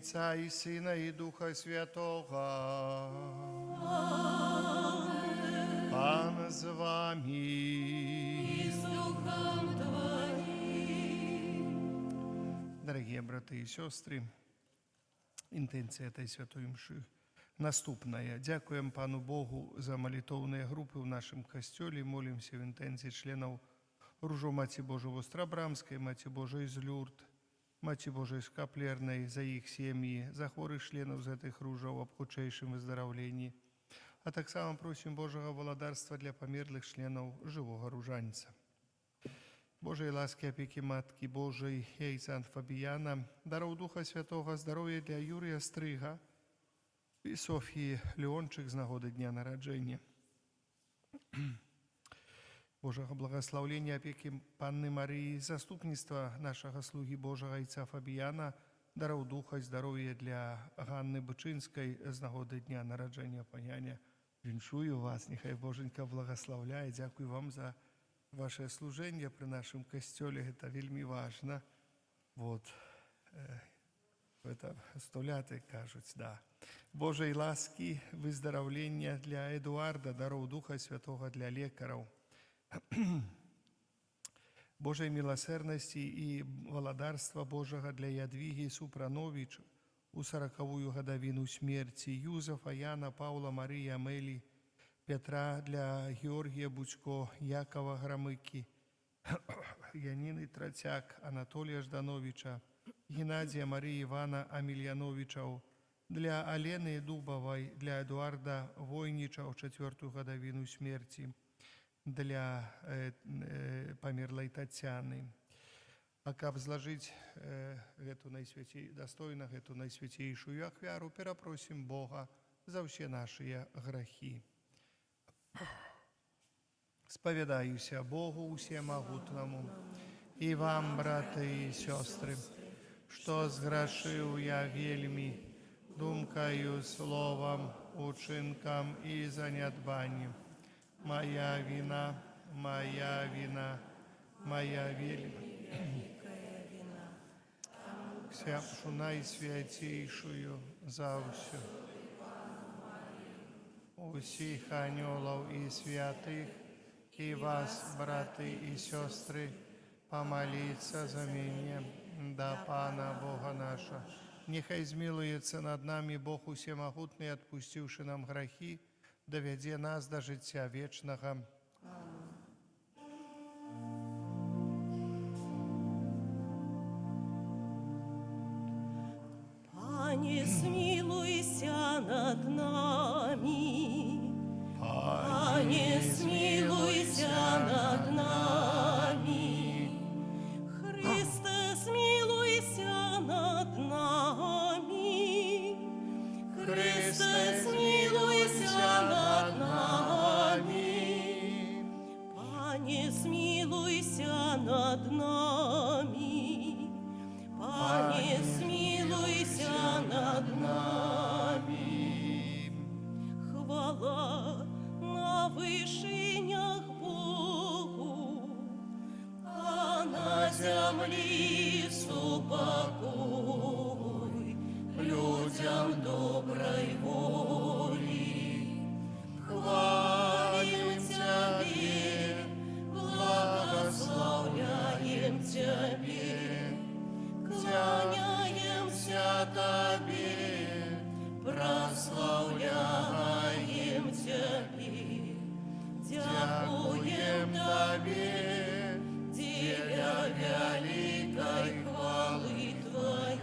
Айца і Сына, і Духа Святога. Пан з вамі. І з духам Тваім. Дарагія браты і сёстры, інтэнцыя гэтай святой Імшы наступная. Дзякуем Пану Богу за малітоўныя групы ў нашым касцёле, молімся ў інтэнцыі членаў Ружоў Маці Божай Вастрабрамскай, Маці Божай з Люрд, Маці Божай Шкаплернай, за іх сем'і, за хворых членаў з гэтых ружоў аб хутчэйшым выздараўленні. А таксама просім Божага валадарства для памерлых членаў Жывога Ружанца. Божай ласкі, апекі Маткі Божай і айца Фабіяна, дароў Духа Святога, здароўя для Юрыя Стрыга і Софіі Леончык з нагоды дня нараджэння. Божага благаслаўлення, апекі Панны Марыі, заступніцтва нашага слугі Божага айца Фабіяна, дароў Духа і здароўя для Ганны Бычынскай з нагоды дня нараджэння. Паняня. Віншую вас, няхай Божанька благаслаўляе. Дзякую вам за ваша служэнне пры нашым касцёле, гэта вельмі важна. Вот. Это столяты кажуць, да. Божай ласкі, выздараўлення для Эдуарда, дароў Духа Святога для лекараў. Божай міласэрнасці і валадарства Божага для Ядвігі Супрановіч у 40-ю гадавіну смерці Юзафа, Яна, Паўла, Марыі, Амелі, Пятра, для Георгія Будько, Якова Грамыкі, Яніны Трацяк, Анатолія Ждановича, Геннадія Марыі, Івана Амельяновичаў, для Алены Дубавай, для Эдуарда Войніча ў чацвёртую гадавіну смерці, для памерлай Тацяны. А каб злажыць дастойна гэту найсвяцейшую ахвяру, перапросім Бога за ўсе нашыя грахі. Спавядаюся Богу Усемагутнаму і вам, браты і сёстры, што зграшыў я вельмі думкаю, словам, учынкам і занядбаннем. Мая віна, мая віна, мая вельмі. Усяшу найсвяцейшую за ўсё. Усіх анёлаў і святых, і вас, браты і сёстры, памаліцца за мяне да Пана Бога нашага. Няхай змілуецца над намі Бог Усемагутны, адпусціўшы нам грахі, давядзе нас да жыцця вечнага. Амэн. Пане, змілуйся над намі. Пане, змілуйся над намі. Хрысце, змілуйся над намі. Хрысце, змілуйся над намі. Пане, змілуйся над намі. Пане, змілуйся над намі. Хвала на вышынях Богу, а на зямлі супакой людзям добрай волі. Хвалім Цябе, благаслаўляем Цябе, кланяемся Табе, праслаўляем Цябе, дзякуем Табе, дзеля вялікай хвалы Тваёй.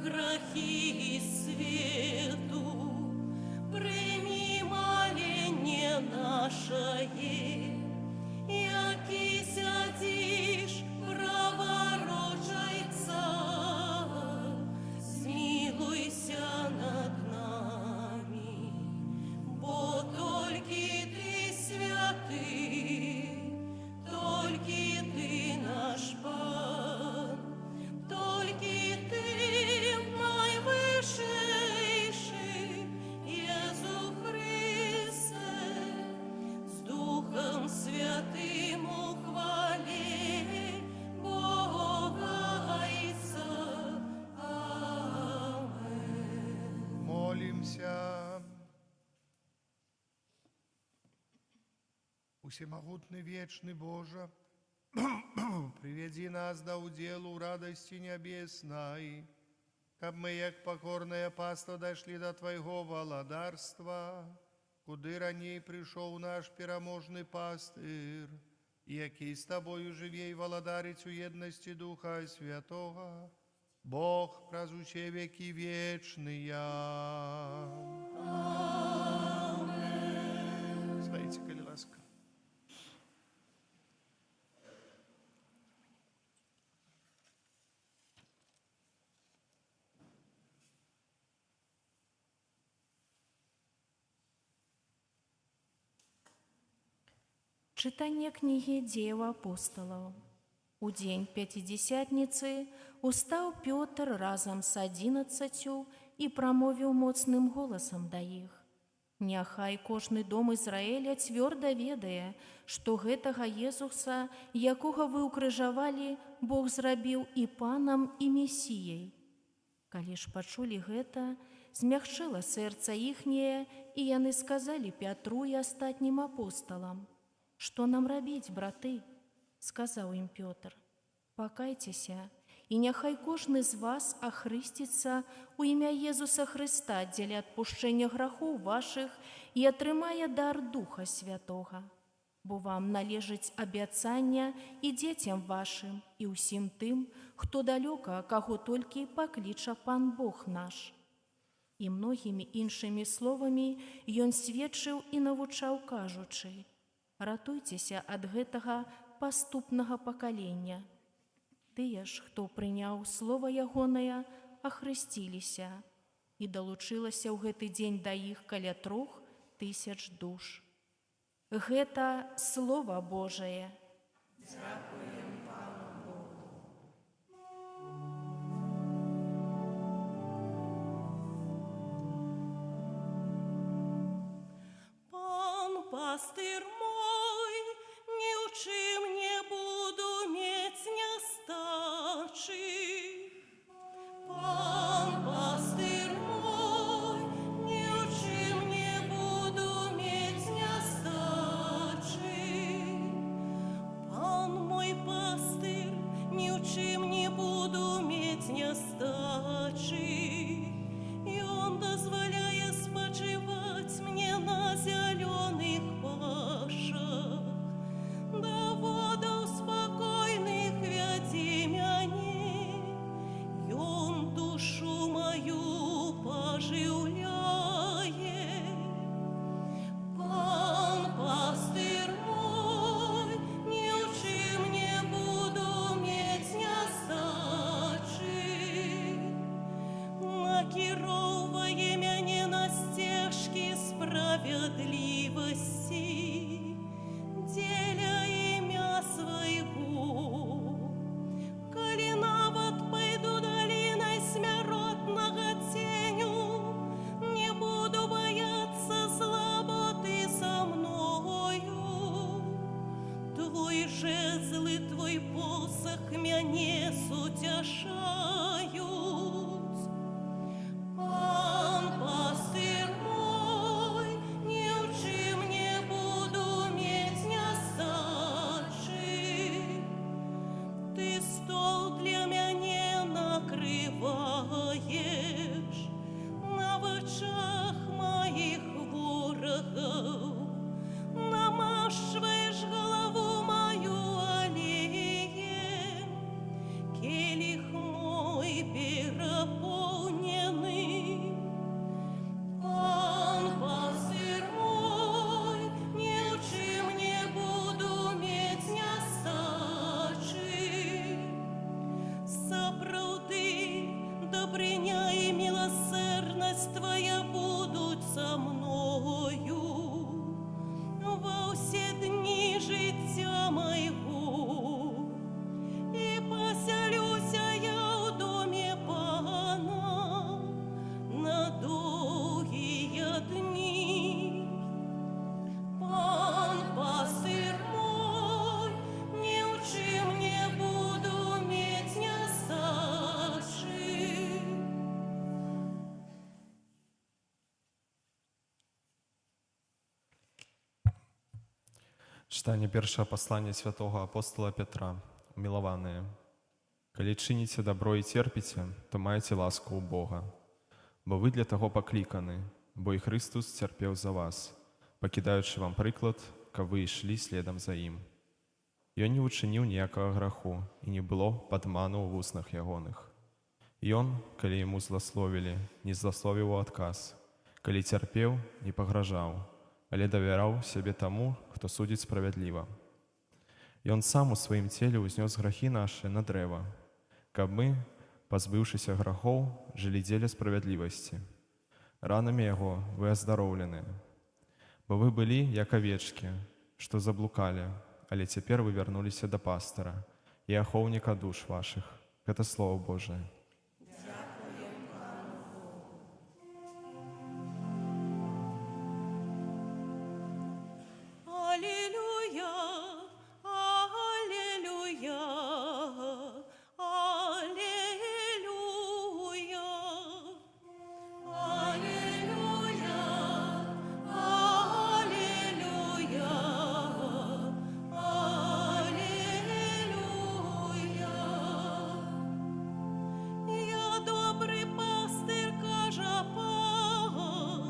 грахі свету, прымі маленне нашае, які сядзіш праваруч Айца, змілуйся над намі, бо толькі Ты святы, толькі Ты наш Пан, толькі Ты найвышэйшы, Езу Хрысце, з Духам Святым у хвале Бога Айца. Амэн. Молімся. Усемагутны вечны Божа, прывядзі нас да ўдзелу ў радасці нябеснай, каб мы, як пакорная паства, дайшлі да Твайго валадарства, куды раней прыйшоў наш пераможны пастыр, які з Табою жыве і валадарыць у еднасці Духа Святога, Бог праз усе векі вечныя. Сядайце, калі ласка. Чытанне кнігі Дзеяў Апосталаў. У дзень Пяцідзесятніцы устаў Пётр разам з 11 і прамовіў моцным голасам да іх: Няхай кожны дом Ізраэля цвёрда ведае, што гэтага Езуса, якога вы ўкрыжавалі, Бог зрабіў і Панам, і Месіяй. Калі ж пачулі гэта, змягчэла сэрца іхняе, і яны сказалі Пятру і астатнім апосталам: Што нам рабіць, браты? Сказаў ім Пётр: Пакайцеся, і няхай кожны з вас ахрысціцца ў імя Езуса Хрыста дзеля адпушчэння грахоў вашых і атрымае дар Духа Святога. Бо вам належыць абяцанне і дзецям вашым, і ўсім тым, хто далёка, каго толькі пакліча Пан Бог наш. І многімі іншымі словамі ён сведчыў і навучаў, кажучы: Ратуйцеся ад гэтага паступнага пакалення. Тыя ж, хто прыняў слова ягонае, ахрысціліся, і далучылася ў гэты дзень да іх каля 3000 душ. Гэта Слова Божае. Пан пастыр мой, ні ў чым не буду мець нястачы. Пан пастыр мой, ні ў чым не буду мець нястачы. Пан мой пастыр, ні ў чым не буду мець нястачы. Ён дазваляе спачываць мне на зялёных пашах. Да водаў спакойных вядзі мяне, Ён душу маю пажыўляе. Пан пастыр мой, ні ў чым не буду мець нястачы. Накіроўвае мяне на сцежкі справядлівасці дзеля імя свайго. Калі нават пайду далінай смяротнага ценю, не буду баяцца зла, бо ты са мною. Твой жезл і твой посах мяне суцяшаюць. Пан пастыр мой, ні ў чым не буду мець нястачы. Ты стол для мяне накрываеш на вачах маіх ворагаў, намашчваеш галаву маю алеем, келіх мой Чытанне першага паслання святога апостала Пятра. Умілаваныя, калі чыніце дабро і церпіце, то маеце ласку ў Бога. Бо вы для таго пакліканы, бо і Хрыстус цярпеў за вас, пакідаючы вам прыклад, каб вы ішлі следам за ім. Ён не ўчыніў ніякага граху, і не было падману ў вуснах ягоных. Ён, калі яму зласловілі, не зласловіў у адказ, калі цярпеў, не пагражаў, але давяраў сябе таму, хто судзіць справядліва. Ён сам у сваім целе ўзнёс грахі нашы на дрэва, каб мы, пазбыўшыся грахоў, жылі дзеля справядлівасці. Ранамі яго вы аздароўленыя. Бо вы былі, як авечкі, што заблукалі, але цяпер вы вярнуліся да пастара і ахоўніка душ вашых. Гэта Слова Божае. Алілуя, алілуя, алілуя. Алілуя, алілуя, алілуя. Я добры пастыр, кажа Пан,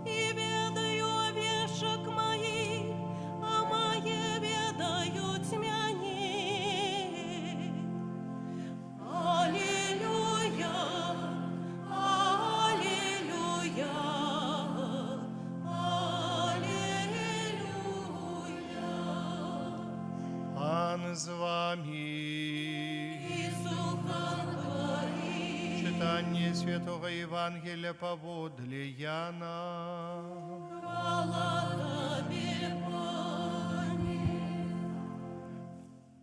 і ведаю авечак маіх, а мае ведаюць мяне. Алілуя, алілуя, алілуя. Пан з вамі. І з духам тваім. Чытанне святога Евангелля паводле Яна. Хвала Табе, Пане.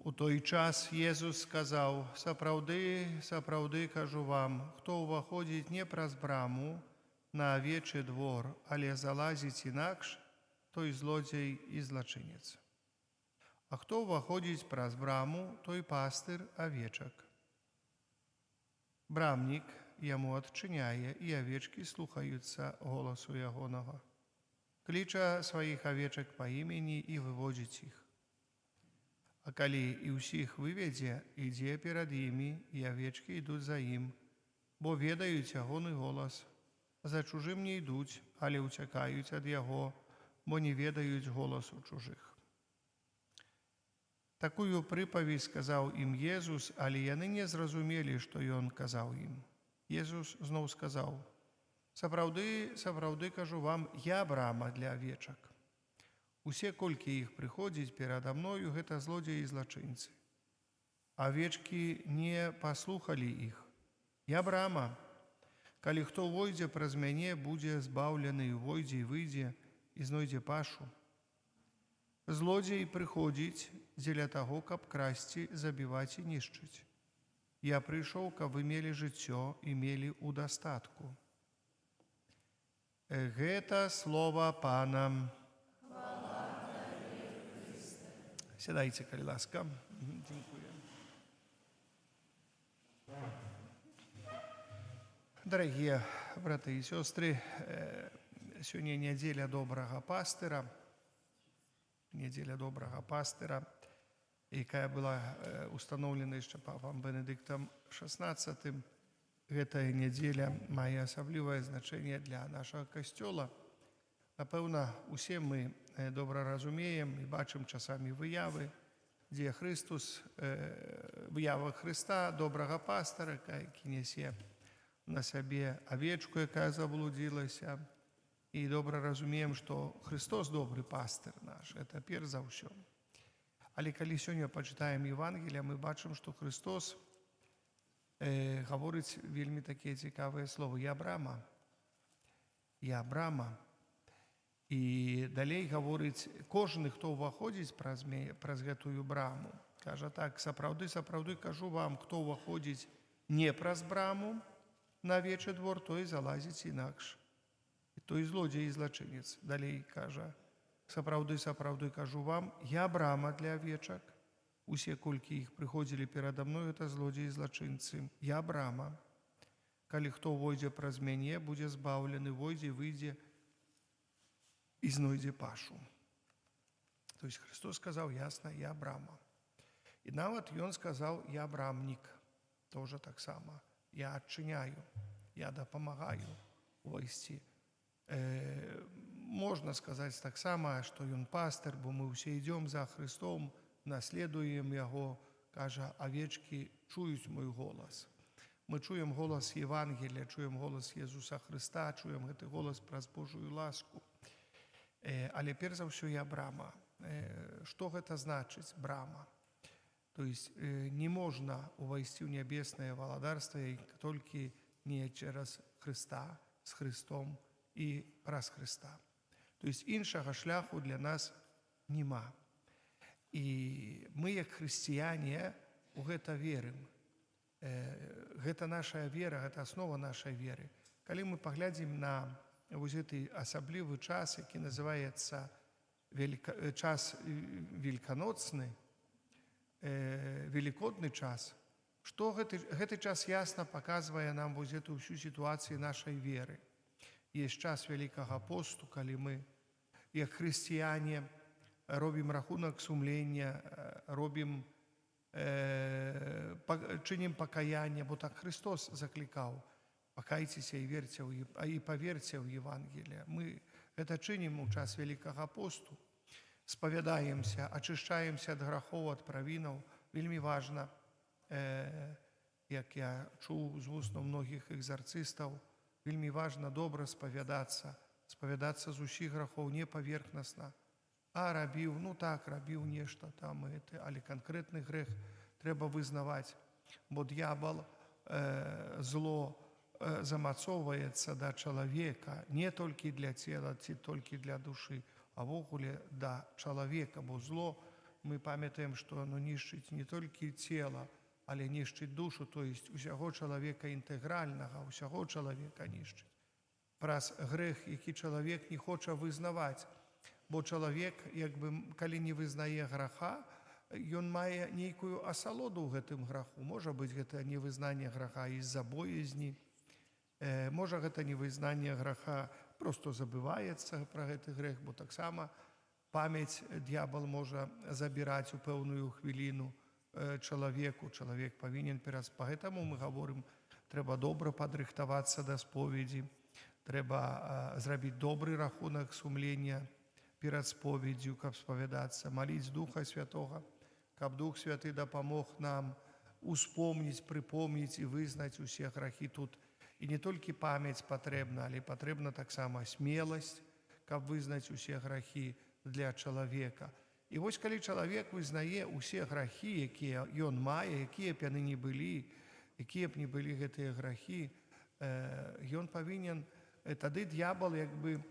У той час Езус сказаў: «Сапраўды, сапраўды кажу вам, хто ўваходзіць не праз браму на авечы двор, але залазіць інакш, той злодзей і злачынец. А хто ўваходзіць праз браму, той пастыр авечак. Брамнік яму адчыняе, і авечкі слухаюцца голасу ягонага. Кліча сваіх авечак па імені і выводзіць іх. А калі і ўсіх выведзе, ідзе перад імі, і авечкі ідуць за ім, бо ведаюць ягоны голас. За чужым не ідуць, але ўцякаюць ад яго, бо не ведаюць голасу чужых». Такую прыпавесць сказаў ім Езус, але яны не зразумелі, што ён казаў ім. Езус зноў сказаў: «Сапраўды, сапраўды кажу вам, я брама для авечак. Усе, колькі іх прыходзіць перада мною, гэта злодзеі і злачынцы. Авечкі не паслухалі іх. Я брама. Калі хто ўвойдзе праз мяне, будзе збаўлены, увойдзе і выйдзе, і знойдзе пашу. Злодзей прыходзіць дзеля таго, каб красці, забіваць і нішчыць. Я прыйшоў, каб вы мелі жыццё і мелі ў дастатку». Гэта слова Пана. Сядайце, калі ласка. Дзякую. Дарагія браты і сёстры, сёння нядзеля добрага пастыра. Нядзеля добрага пастыра, якая была устаноўлена яшчэ папам Бенедыктам XVI. Гэтая нядзеля мае асаблівае значэнне для нашага касцёла. Напэўна, усе мы добра разумеем і бачым часамі выявы, дзе Хрыстус, выява Хрыста, добрага пастара, які нясе на сабе авечку, якая заблудзілася. І добра разумеем, што Хрыстос добры пастыр наш, это перш за ўсё. Але калі сёння пачытаем Евангелія, мы бачым, што Хрыстос гаворыць вельмі такія цікавыя словы: «Я брама». «Я брама». І далей гаворыць: кожны, хто ўваходзіць праз гэтую браму, кажа так: «Сапраўды, сапраўды кажу вам, хто ўваходзіць не праз браму на авечы двор, той залазіць інакш. І той злодзей і злачынец». Далей кажа: «Сапраўды, сапраўды кажу вам, я брама для авечак. Усе, колькі іх прыходзілі перада мною, это злодзеі і злачынцы. Я брама. Калі хто ўвойдзе праз мяне, будзе збаўлены, увойдзе, выйдзе і знойдзе пашу». То есть Христос сказаў ясна: «Я брама». І нават ён сказаў: «Я брамнік», тоже таксама. Я адчыняю, я дапамагаю увайсці. Можна сказаць таксама, што ён пастыр, бо мы ўсе ідём за Христом, наследуем яго, кажа: «Авечкі чуюць мой голас». Мы чуем голас Евангелія, чуем голас Езуса Хрыста, чуем гэты голас праз Божую ласку. Але перш за ўсё я брама. Што гэта значыць, брама? То есть не можна увайсці ў нябеснае валадарства, як толькі не цераз Хрыста, з Христом і праз Хрыста. То есть іншага шляху для нас няма. І мы, як хрысціяне, у гэта верым. Гэта наша вера, гэта аснова нашай веры. Калі мы паглядзім на вось гэты асаблівы час, які называецца час великаноцны, велікодны час, што гэты час ясна паказвае нам вось гэту ўсю сітуацыю нашай веры. Есть час Вялікага посту, калі мы, як хрысціяне, робім рахунак сумлення, робім, чынім пакаянне, бо так Христос заклікаў: «Пакайцеся і верце ў, а і паверце ў Евангелие». Мы гэта чынім у час Вялікага посту, спавядаемся, ачышчаемся ад грахоў, ад правінаў. Вельмі важна, як я чуў з вуснаў многіх экзарцыстаў, вельмі важна добра спавядацца, спавядацца з усіх грахоў, не паверхнасна. А рабіў, ну так, рабіў нешта там, гэты, але канкрэтны грэх трэба вызнаваць, бо д'ябал, зло замацоўваецца да чалавека не толькі для цела ці толькі для душы, а ўвогуле да чалавека, бо зло, мы памятаем, што оно нішчыць не толькі цела, але нішчыць душу, то есть усяго чалавека інтэгральнага, усяго чалавека нішчыць. Праз грэх, які чалавек не хоча вызнаваць, бо чалавек, як бы, калі не вызнае граха, ён мае нейкую асалоду ў гэтым граху. Можа быць, гэта невызнанне граха з-за боязні, можа, гэта невызнанне граха, просто забываецца пра гэты грэх, бо таксама памяць д'ябал можа забіраць у пэўную хвіліну чалавеку. Чалавек павінен перад, поэтому мы гаворым, трэба добра падрыхтавацца да споведзі, трэба зрабіць добры рахунак сумлення перад споведдзю, каб спавядацца, маліць Духа Святога, каб Дух Святы дапамог нам успомніць, прыпомніць і вызнаць усе грахі тут. І не толькі памяць патрэбна, але патрэбна таксама смеласць, каб вызнаць усе грахі для чалавека. І вось калі чалавек вызнае усе грахі, якія ён мае, якія б яны не былі, якія б не былі гэтыя грахі, ён павінен, тады д'ябал як бы,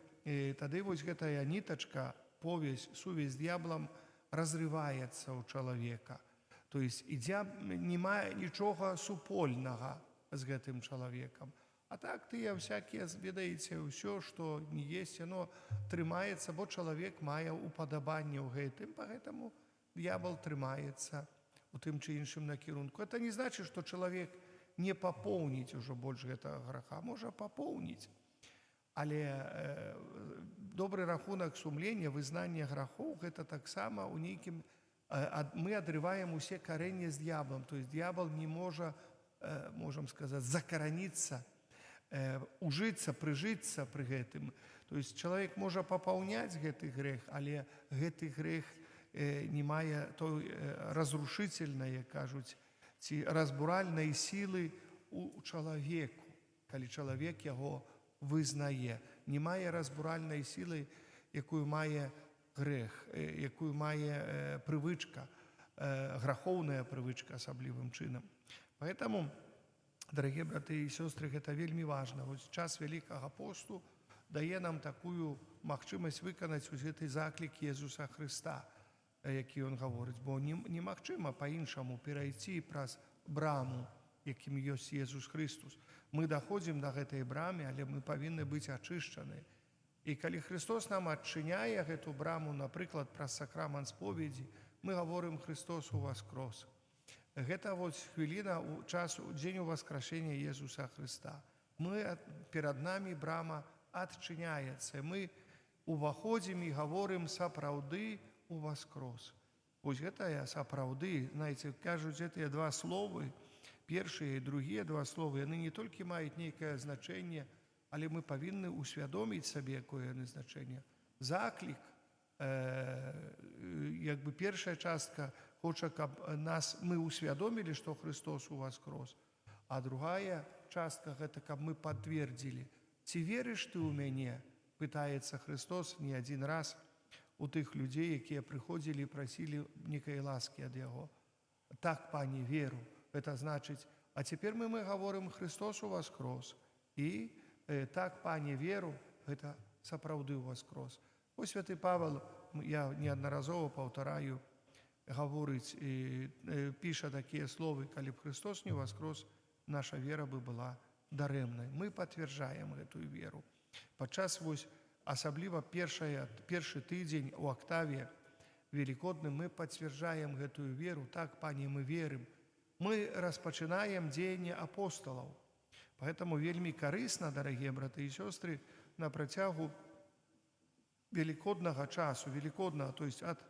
тады вось гэтая нітачка, повязь, сувязь з д'яблам разрываецца ў чалавека. То есть ідзя не мае нічога супольнага з гэтым чалавекам. А так тыя всякія, ведаеце, ўсё, што не есть, яно трымаецца, бо чалавек мае ўпадабанне ў гэтым, поэтому д'ябал трымаецца у тым ці іншым накірунку. Это не значит, што чалавек не папоўніць ужо больш гэтага граха, можа папоўніць. Але добры рахунак сумлення, вызнанне грахоў, гэта таксама ў нейкім мы адрываем усе карэнні з д'яблам. То есть д'ябал не можа, можам сказаць, закараніцца, ужыцца, прыжыцца пры гэтым. То есть чалавек можа папаўняць гэты грэх, але гэты грэх не мае той разрушительной, як кажуць, ці разбуральнай сілы у чалавеку, калі чалавек яго вызнае. Не мае разбуральнай сілы, якую мае грэх, якую мае прывычка, грахоўная прывычка асаблівым чынам. Поэтому, дорогие браты і сёстры, гэта вельмі важна. Вось час Вялікага посту дае нам такую магчымасць выканаць вось гэты заклік Езуса Хрыста, які ён гаворыць, бо немагчыма па-іншаму перайсці праз браму, якім ёсць Езус Христус. Мы даходзім да гэтай брамы, але мы павінны быць ачышчаны. І калі Христос нам адчыняе гэту браму, напрыклад, праз сакрамант споведзі, мы гаворым: «Христос уваскрос». Гэта вось хвіліна у час, у дзень уваскрашэння Езуса Хрыста. Перад намі брама адчыняецца. Мы уваходзім і гаворым: сапраўды уваскрос. Вось гэтая сапраўды, знаеце, кажуць, гэтыя два словы, першыя і другія два словы, яны не толькі маюць нейкае значэнне, але мы павінны ўсвядоміць сабе, якое яны значэнне. Заклік, як бы першая частка хоча, каб нас мы ўсвядомілі, што Хрыстос уваскрос, а другая частка — гэта каб мы пацвердзілі. «Ці верыш ты ў мяне?» — пытаецца Хрыстос не адзін раз у тых людзей, якія прыходзілі і прасілі некай ласкі ад яго. «Так, Пане, веру». Это значыць, а цяпер мы гаворым: «Хрыстос уваскрос». І «так, Пане, веру» — гэта сапраўды уваскрос. Ось святы Павел, я неаднаразова паўтараю, гаворыць, піша такія словы: «Калі б Хрыстос не уваскрос, наша вера бы была дарэмнай». Мы пацвярджаем гэтую веру. Падчас вось асабліва першы тыдзень у актаве велікодным мы пацвярджаем гэтую веру: «Так, Пане, мы верым». Мы распачынаем дзеянне апосталаў. Поэтому вельмі карысна, дарагія браты і сёстры, на працягу велікоднага часу, велікоднага, то есть ад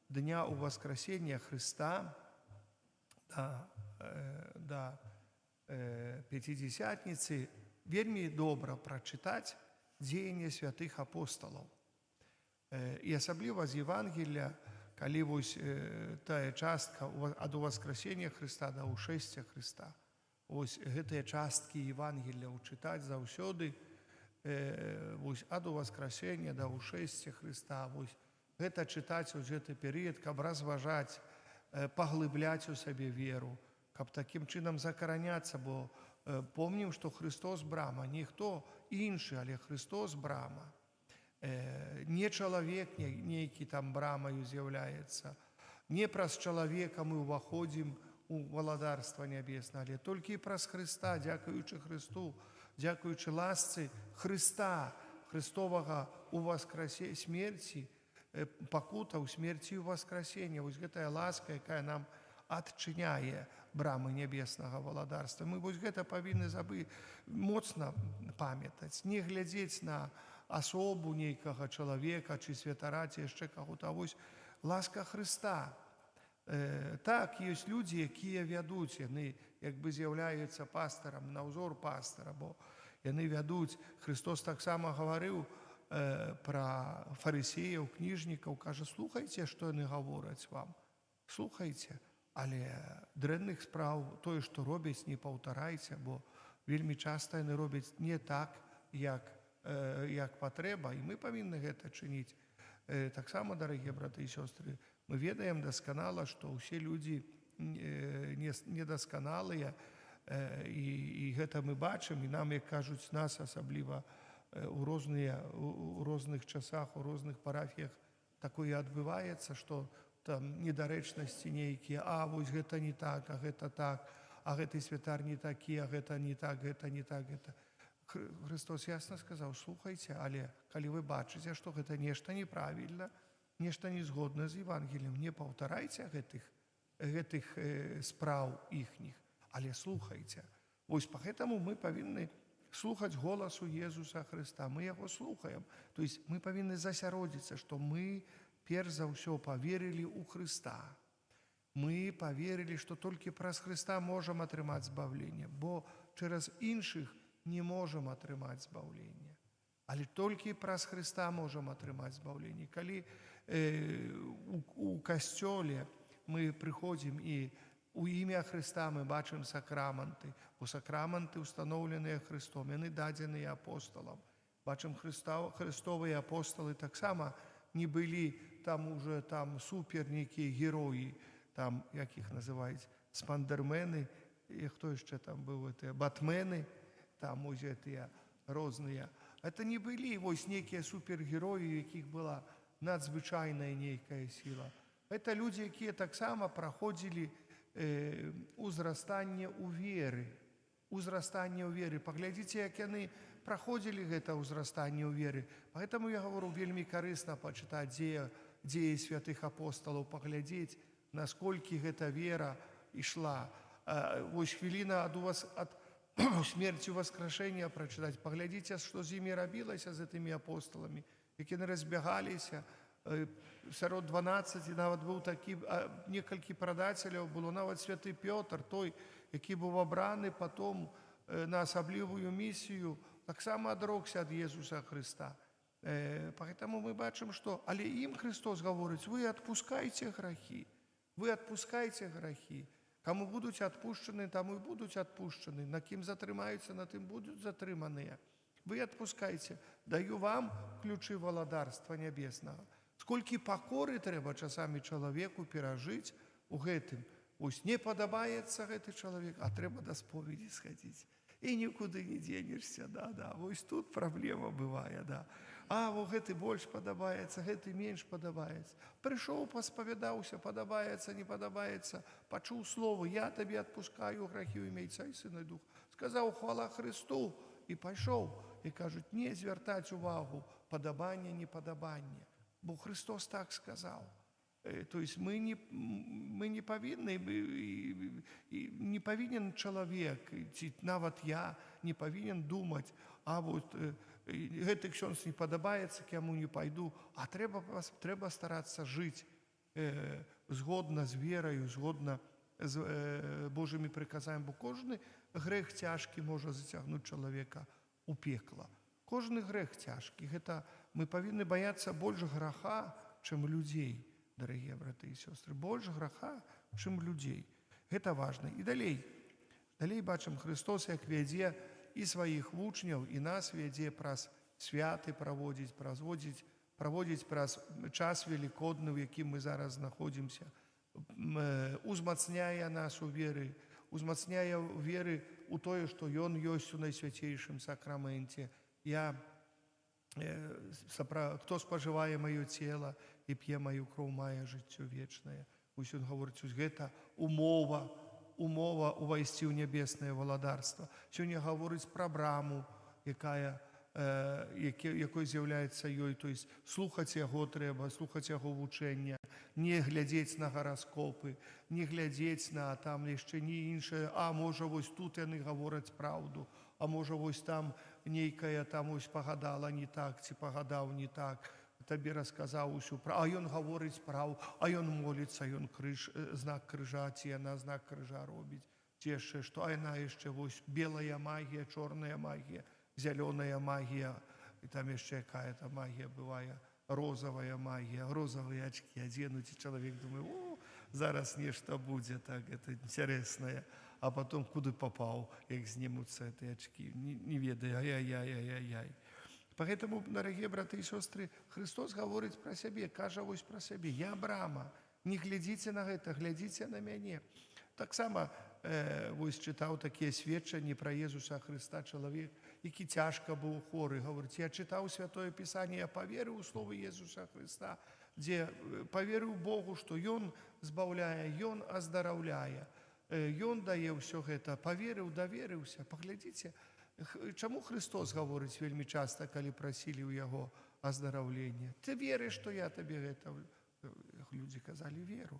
дня Уваскрасення Хрыста да Пяцідзесятніцы, вельмі добра прачытаць дзеянне святых апосталаў. І асабліва з Евангелля, калі вось тая частка ад Уваскрасення Хрыста да ушэсця Хрыста. Вось гэтыя часткі Евангелля ўчытаць заўсёды, вось ад Уваскрасення да ушэсця Хрыста, вось гэта чытаць вось гэты перыяд, каб разважаць, паглыбляць у сабе веру, каб такім чынам закараняцца, бо помнім, што Хрыстос брама, ніхто іншы, але Хрыстос брама. Не чалавек нейкі там брамаю з'яўляецца. Не праз чалавека мы ўваходзім у валадарства нябеснае, але толькі праз Хрыста, дзякуючы Хрысту, дзякуючы ласцы Хрыста, Хрыстовага уваскрасе смерці, пакутаў, смерці і ўваскрасення. Вось гэтая ласка, якая нам адчыняе брамы нябеснага валадарства. Мы вось гэта павінны забы моцна памятаць, не глядзець на асобу нейкага чалавека ці святара, ці яшчэ каго-то, а вось ласка Хрыста. Так, ёсць людзі, якія вядуць, яны як бы з'яўляюцца пастарам, на ўзор пастара, бо яны вядуць. Хрыстос таксама гаварыў пра фарысеяў, кніжнікаў, кажа: «Слухайце, што яны гавораць вам. Слухайце, але дрэнных спраў, тое, што робяць, не паўтарайце, бо вельмі часта яны робяць не так, як патрэба, і мы павінны гэта чыніць». Таксама, дарагія браты і сёстры, мы ведаем дасканала, што ўсе людзі недасканалыя, і гэта мы бачым, і нам, як кажуць, нас асабліва у розных часах, у розных парафіях такое адбываецца, што там недарэчнасці нейкія, а вось гэта не так, а гэта так, а гэты святар не такі, а гэта не так, гэта не так, гэта. Хрыстос ясна сказаў: «Слухайце, але калі вы бачыце, што гэта нешта неправільна, нешта не згодна з Евангеллем, не паўтарайце гэтых спраў іхніх, але слухайце». Вось поэтому мы павінны слухаць голасу Езуса Хрыста. Мы яго слухаем. То есть мы павінны засяродзіцца, што мы перш за ўсё паверылі ў Хрыста. Мы паверылі, што толькі праз Хрыста можам атрымаць збаўленне, бо через іншых не можам атрымаць збаўленне. Але толькі праз Хрыста можам атрымаць збаўленне. Калі у касцёле мы прыходзім і у імя Хрыста мы бачым сакраманты, бо сакраманты устаноўленыя Хрыстом, яны дадзеныя апосталам. Бачым Хрыста, Хрыстовыя апосталы таксама не былі там уже там супер нейкія героі, там, як іх называюць, спандермены, і хто яшчэ там быў, гэтыя батмены, там ось гэтыя розныя. Это не былі вось нейкія супергероі, у якіх была надзвычайная нейкая сіла. Это людзі, якія таксама праходзілі узрастанне ў веры. Узрастанне ў веры. Паглядзіце, як яны праходзілі гэта ўзрастанне ў веры. Поэтому я говорю, вельмі карысна пачытаць дзеі святых апосталаў, паглядзець, насколькі гэта вера ішла. Вось хвіліна ад у вас ад смерці уваскрашэння прачытаць, паглядзіце, што з імі рабілася, з гэтымі апосталамі, як яны разбягаліся. Сярод 12 нават быў такі, некалькі прадацеляў было, нават святы Пётр, той, які быў абраны потом на асаблівую місію, таксама адрокся ад Езуса Хрыста. Поэтому мы бачым, што, але ім Хрыстос гаворыць: «Вы адпускайце грахі, вы адпускайце грахі. Каму будуць адпушчаны, таму і будуць адпушчаны, на кім затрымаюцца, на тым будуць затрыманыя. Вы адпускайце, даю вам ключы валадарства нябеснага». Сколькі пакоры трэба часамі чалавеку перажыць у гэтым. Ось не падабаецца гэты чалавек, а трэба да споведзі схадзіць. І нікуды не дзенешся, да. Вось тут праблема бывае, да. А, во гэты больш падабаецца, гэты менш падабаецца. Прыйшоў, паспавядаўся, падабаецца, не падабаецца, пачуў слово: «Я табе адпускаю грахі ў імя Айца і Сына і Духа». Сказаў: «Хвала Хрысту», і пайшоў. І кажуць, не звяртаць увагу, падабанне, непадабанне. Бо Хрыстос так сказаў. То есть мы не павінны, і не павінен чалавек, ці нават я не павінен думаць: а вот гэты ксёндз не падабаецца, к яму не пайду, а трэба старацца жыць згодна з вераю, згодна з Божымі прыказаннямі, бо кожны грэх цяжкі можа зацягнуць чалавека ў пекла. Кожны грэх цяжкі. Гэта мы павінны баяцца больш граха, чым людзей, дарагія браты і сёстры, больш граха, чым людзей. Гэта важна. І далей. Далей бачым, Хрыстос як вядзе і сваіх вучняў, і нас вядзе праз святы праводзіць, праводзіць праз час велікодны, у якім мы зараз знаходзімся, узмацняе нас у веры, узмацняе ў веры у тое, што Ён ёсць у найсвяцейшым сакраменце. Хто спажывае маё цела і п'е маю кроў, мае жыццё вечнае. Вось ён гаворыць, ось гэта умова увайсці ў нябеснае валадарства. Сёння гаворыць пра браму, якой з'яўляецца ёй, то есть слухаць яго трэба, слухаць яго вучэння, не глядзець на гараскопы, не глядзець на там яшчэ не іншае, а можа, вось тут яны гавораць праўду, а можа, вось там нейкая там ось пагадала не так ці пагадаў не так, табе расказаў усю пра, а ён гаворыць праў, а ён моліцца, ён крыж, знак крыжа, ці яна знак крыжа робіць, ці яшчэ што, а яна яшчэ вось белая магія, чорная магія, зялёная магія, і там яшчэ якая-то магія бывае, розовая магія, розовые очки оденуть, і чалавек думае: «О, зараз нешта будзе, так, это интересное», а потом куды попаў, як знімуцца эти очки, не ведае, ай-яй-яй-яй-яй. Поэтому, дорогие браты и сестры, Хрыстос гаворыць пра сябе, кажа вось пра сябе: «Я брама, не глядзіце на гэта, глядзіце на мяне». Таксама вось чытаў такія сведчанні пра Езуса Хрыста, чалавек, які цяжка быў хворы, гаворыць: «Я чытаў Святое Пісанне, я паверыў у словы Езуса Хрыста, дзе паверыў Богу, што Ён збаўляе, Ён аздараўляе, Ён дае ўсё гэта, паверыў, даверыўся». Паглядзіце, чаму Хрыстос гаворыць вельмі часта, калі прасілі ў яго аздараўлення: «Ты верыш, што я табе гэта?» Людзі казалі: «Веру».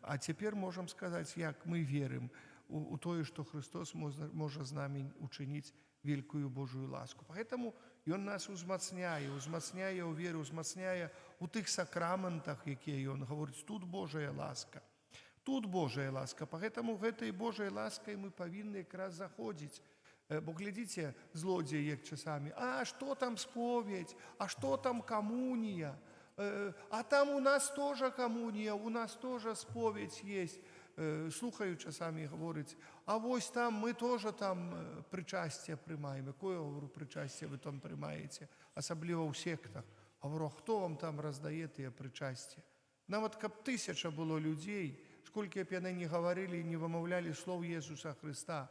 А цяпер можам сказаць, як мы верым у тое, што Хрыстос можа з намі учыніць великую Божую ласку. Поэтому Ён нас узмацняе, узмацняе ў веры, узмацняе у тых сакраментах, якія Ён гаворыць: тут Божая ласка. Тут Божая ласка. Поэтому гэтай Божай ласкай мы павінны якраз заходзіць. Бо глядзіце, злодзеі як часамі: а што там споведь, а што там камунія? А там у нас тоже камунія, у нас тоже споведь есть. Слухаю часамі, гаворыць: «А вось там мы тоже там прычасце прымаем». «Якое, — говорю, — прычасце вы там прымаеце?» Асабліва ў сектах. Говорю: «А хто вам там раздае тыя прычасце?» Нават каб тысяча было людзей, сколькі б яны не гаварылі, не вымаўлялі слоў Езуса Хрыста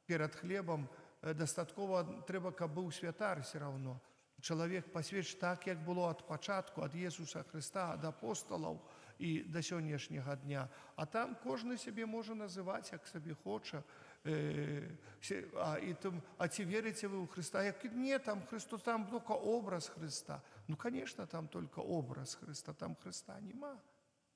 перад хлебам, дастаткова трэба, каб быў святар все равно. Чалавек пасвеч так, як было ад пачатку, ад Езуса Хрыста, ад апосталаў і да сённяшняга дня. А там кожны сябе можа называць, як сабе хоча. І там, а ці верыце вы ў Хрыста? Як не, там Хрыстос, там только образ Хрыста. Ну, конечно, там только образ Хрыста, там Хрыста няма.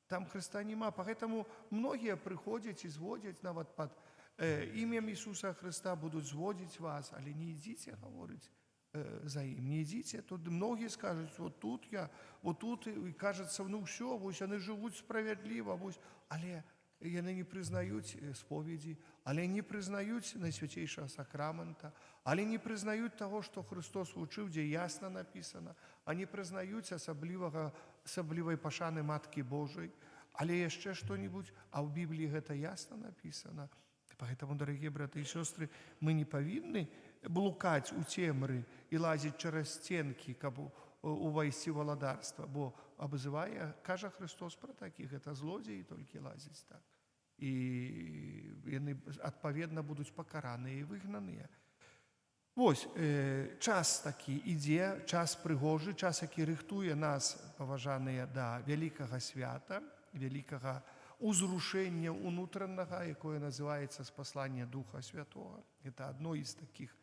Там Хрыста няма. Поэтому многие прыходзяць і зводзяць нават пад імем Ісуса Хрыста, будуць зводзіць вас, але не ідзіце, гаворыць. за ім. Не ідзіце, тут многія скажуць: вот тут я, вот тут, і кажется, ну ўсё, вось яны жывуць справядліва, вось, але яны не прызнаюць споведзі, але не прызнаюць Найсвяцейшага Сакрамента, але не прызнаюць таго, што Хрыстос вучыў, дзе ясна напісана, а не прызнаюць асаблівай пашаны Маткі Божай, але яшчэ што-нибудь, а ў Бібліі гэта ясна напісана. Поэтому, дорогие браты и сестры, мы не павінны блукаць у цемры і лазіць цераз сценкі, каб увайсці ў валадарства, бо абзывае, кажа Хрыстос пра такіх, гэта злодзеі толькі лазіць так. І яны адпаведна будуць пакараныя і выгнаныя. Вось час такі ідзе, час прыгожы, час, які рыхтуе нас, паважаныя, да вялікага свята, вялікага узрушэння унутранага, якое называецца спасланне Духа Святого. Это адно з такіх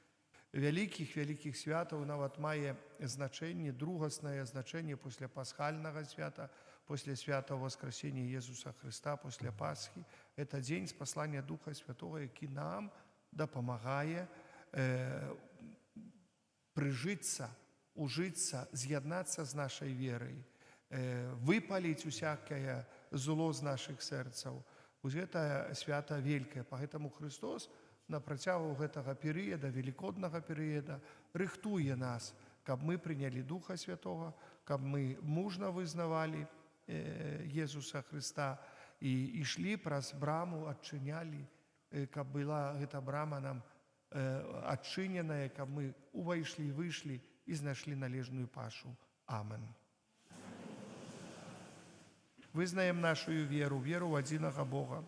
вялікіх вялікіх святаў, нават мае значэнне, другаснае значэнне пасля пасхальнага свята, после свята Воскресения Иисуса Христа, после Пасхи. Это дзень спаслання Духа Святого, які нам дапамагае прыжыцца, ужыцца, з'яднацца з нашай верай, выпаліць усякае зло з нашых сэрцаў. Вось гэта свята вялікае. Поэтому Хрыстос на працягу гэтага перыяда, велікоднага перыяда, рыхтуе нас, каб мы прынялі Духа Святого, каб мы мужна вызнавалі Езуса Хрыста і ішлі праз браму, адчынялі, каб была гэта брама нам адчыненая, каб мы увайшлі, выйшлі і знайшлі належную пашу. Амен. Вызнаем нашу веру, веру ў адзінага Бога.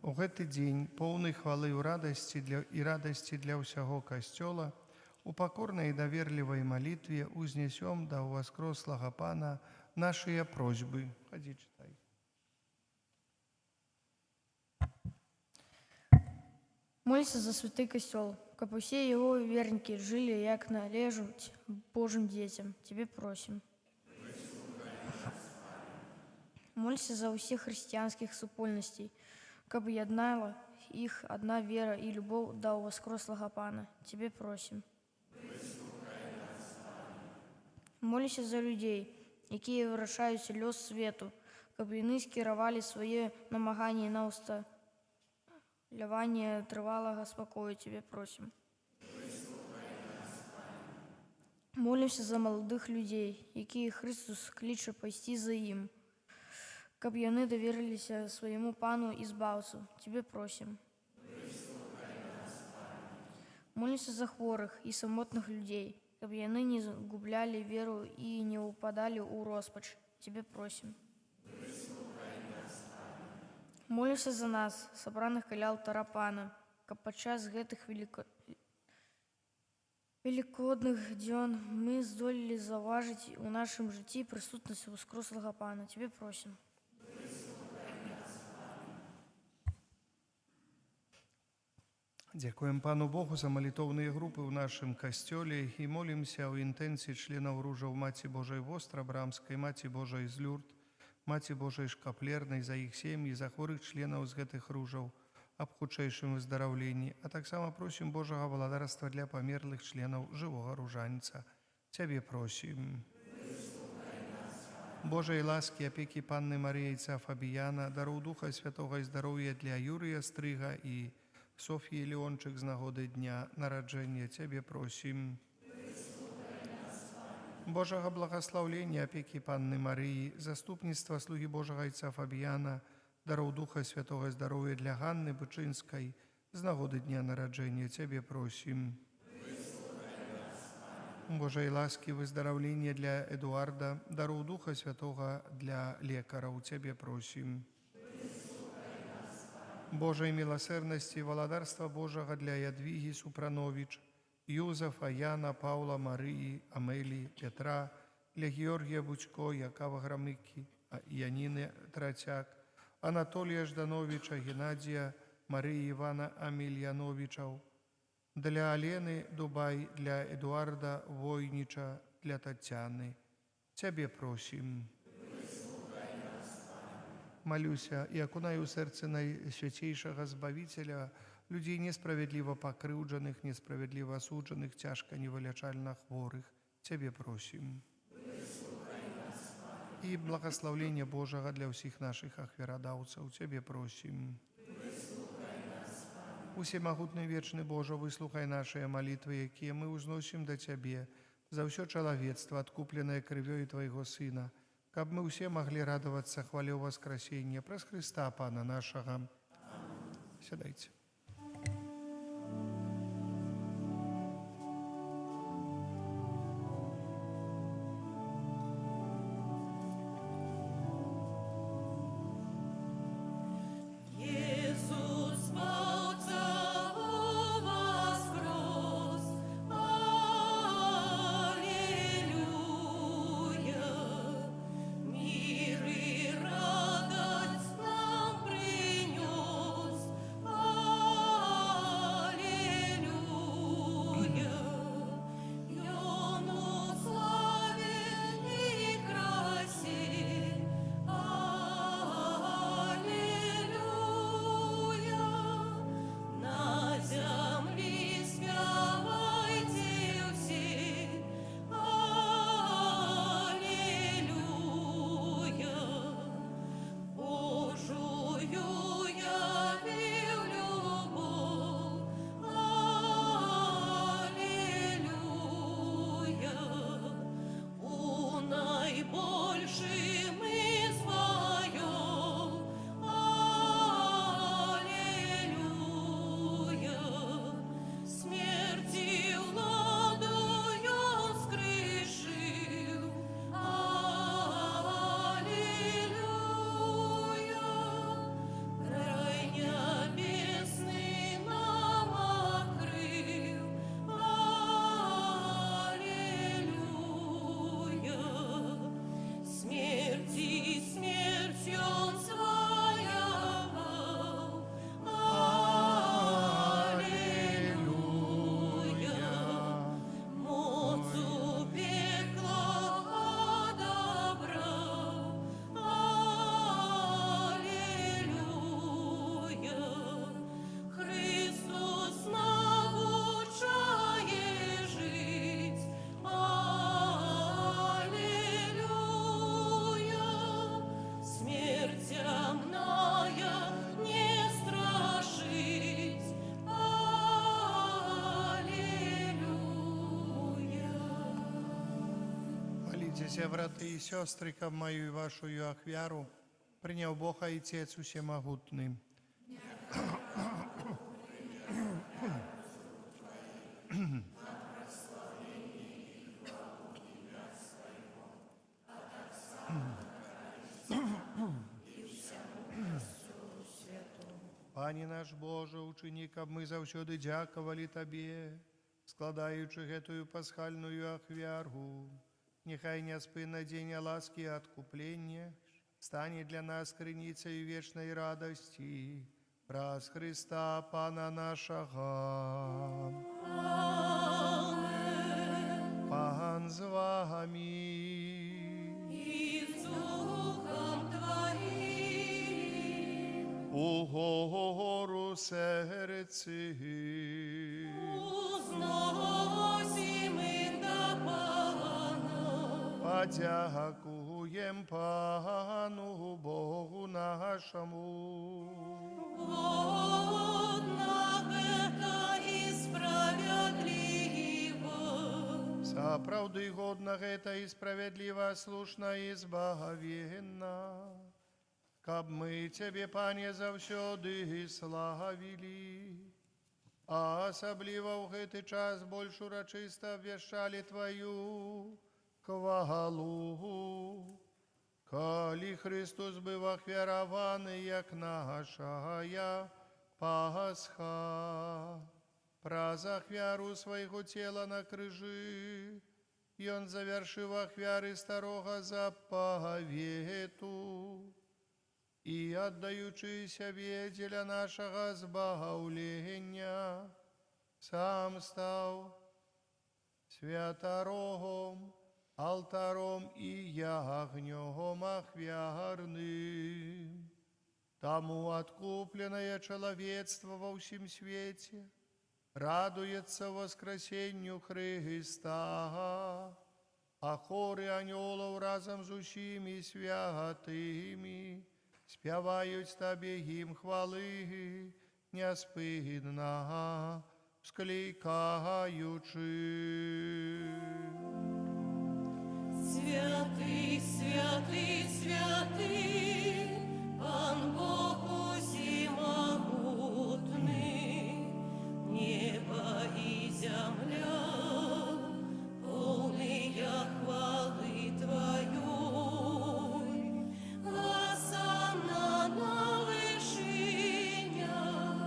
У гэты дзень, поўны хвалы ў радасці для, і радасці для ўсяго Касцёла, у пакорнай і даверлівай малітве узнесём да ўваскрослага Пана нашыя просьбы. Хадзі, чытай. Молімся за святы Касцёл, каб усе яго вернікі жылі, як належыць Божым дзецям. Цябе просім. Молімся за ўсіх хрысціянскіх супольнасцей, каб яднала іх адна вера і любоў да ўваскрослага Пана. Цябе просім. Молімся за людзей, якія вырашаюць лёс свету, каб яны скіравалі свае намаганні на ўсталяванне трывалага спакою. Цябе просім. Молімся за маладых людзей, якіх Хрыстос кліча пайсці за ім, каб яны не забыліся пра сваю Каб яны даверыліся свайму Пану і Збаўцу. Цябе просім. Молімся за хворых і самотных людзей, каб яны не згублялі веру і не ўпадалі ў роспач. Цябе просім. Молімся за нас, сабраных каля алтара Пана, каб падчас гэтых велікодных дзён мы здолелі заўважыць у нашым жыцці прысутнасць уваскрослага Пана. Цябе просім. Дзякуем Пану Богу за малітоўныя групы ў нашым касцёле і молімся ў інтэнцыі членаў ружаў Маці Божай Вострабрамскай, Маці Божай з Люрд, Маці Божай Шкаплернай, за іх сем'і, за хворых членаў з гэтых ружаў аб хутчэйшым выздараўленні, а таксама просім Божага валадарства для памерлых членаў жывога ружанца. Цябе просім. Божай ласкі, апекі Панны Марыі, айца Фабіяна, дароў Духа Святога і здароўя для Юрыя Стрыга і Софіі Леончык з нагоды дня нараджэння. Цябе просім. Божага благаслаўлення, апекі Панны Марыі, заступніцтва слугі Божага айца Фабіяна, дароў Духа Святога і здароўя для Ганны Бычынскай з нагоды дня нараджэння. Цябе просім. Божай ласкі, выздараўлення для Эдуарда, дароў Духа Святога для лекараў. Цябе просім. Божай міласэрнасці, валадарства Божага для Ядвігі Супрановіч, Юзафа, Яна, Паўла, Марыі, Амелі, Пятра, для Георгія Будько, Якава Грамыкі, Яніны Трацяк, Анатолія Ждановіча, Геннадзія, Марыі, Івана Амельяновічаў, для Алены Дубай, для Эдуарда Войніча, для Тацяны. Цябе просім. Малюся і акунаю сэрца Найсвяцейшага Збавіцеля людзей несправядліва пакрыўджаных, несправядліва асуджаных, цяжка невылячальна хворых. Цябе просім. І благаслаўлення Божага для ўсіх нашых ахвярадаўцаў. Цябе просім. Усемагутны вечны Божа, выслухай нашыя малітвы, якія мы ўзносім да Цябе за ўсё чалавецтва, адкупленае крывёю Твайго Сына, каб мы ўсе маглі радавацца хвале ўваскрасення праз Хрыста Пана нашага. Сядайце. Езус Збаўца ўваскрос. Алілуя. Мір і радасць нам прынёс. Алілуя. Ён у славе і красе. Алілуя. На зямлі спявайце ўсе. Алілуя. Божую явіў любоў. Алілуя. У найбольшым із баёў. Алілуя. Смерці ўладу Ён скрышыў. Алілуя. Рай нябесны нам адкрыў. Алілуя. Смерці смерць Ён зваяваў. Алілуя. Моц у пекла адабраў. Алілуя. Хрыстос навучае жыць. Алілуя. Смерць цямная не страшыць. Алілуя. Маліцеся, браты і сёстры, каб маю і вашу ахвяру Прыняў Бог Айцец усемагутны. Пане наш Божа, учыні, каб мы заўсёды дзякавалі Табе, складаючы гэтую пасхальную ахвяру. Няхай няспынна дзень ласкі і адкуплення стане для нас крыніцай вечнай радасці. Праз Хрыста Пана нашага. Пан з вамі. І з Духам Тваім. Угору сэрцы. Узносім іх да Пана. Падзякуем Пану Богу нашаму. Годна гэта і справядліва. Сапраўды годна гэта і справядліва, слушна і збавенна. Каб мы Цябе, Пане, заўсёды славілі, а асабліва ў гэты час больш урачыста абвяшчалі Тваю хвалу. Калі Хрыстос быў ахвяраваны, як нашая Пасха, праз ахвяру свайго цела на крыжы, Ён завяршыў ахвяры старога запавету і, аддаючы сябе дзеля нашага збаўлення, сам стаў святаром, алтаром і ягнём ахвярным. Таму адкупленае чалавецтва ва ўсім свеце радуецца ўваскрасенню Хрыста, а хоры анёлаў разам з усімі святымі спяваюць Табе гімн хвалы, няспынна ўсклікаючы. Святы, святы, святы, Пан Бог усемагутны, неба і зямля, поўныя хвалы Тваёй. Гасанна на вышынях,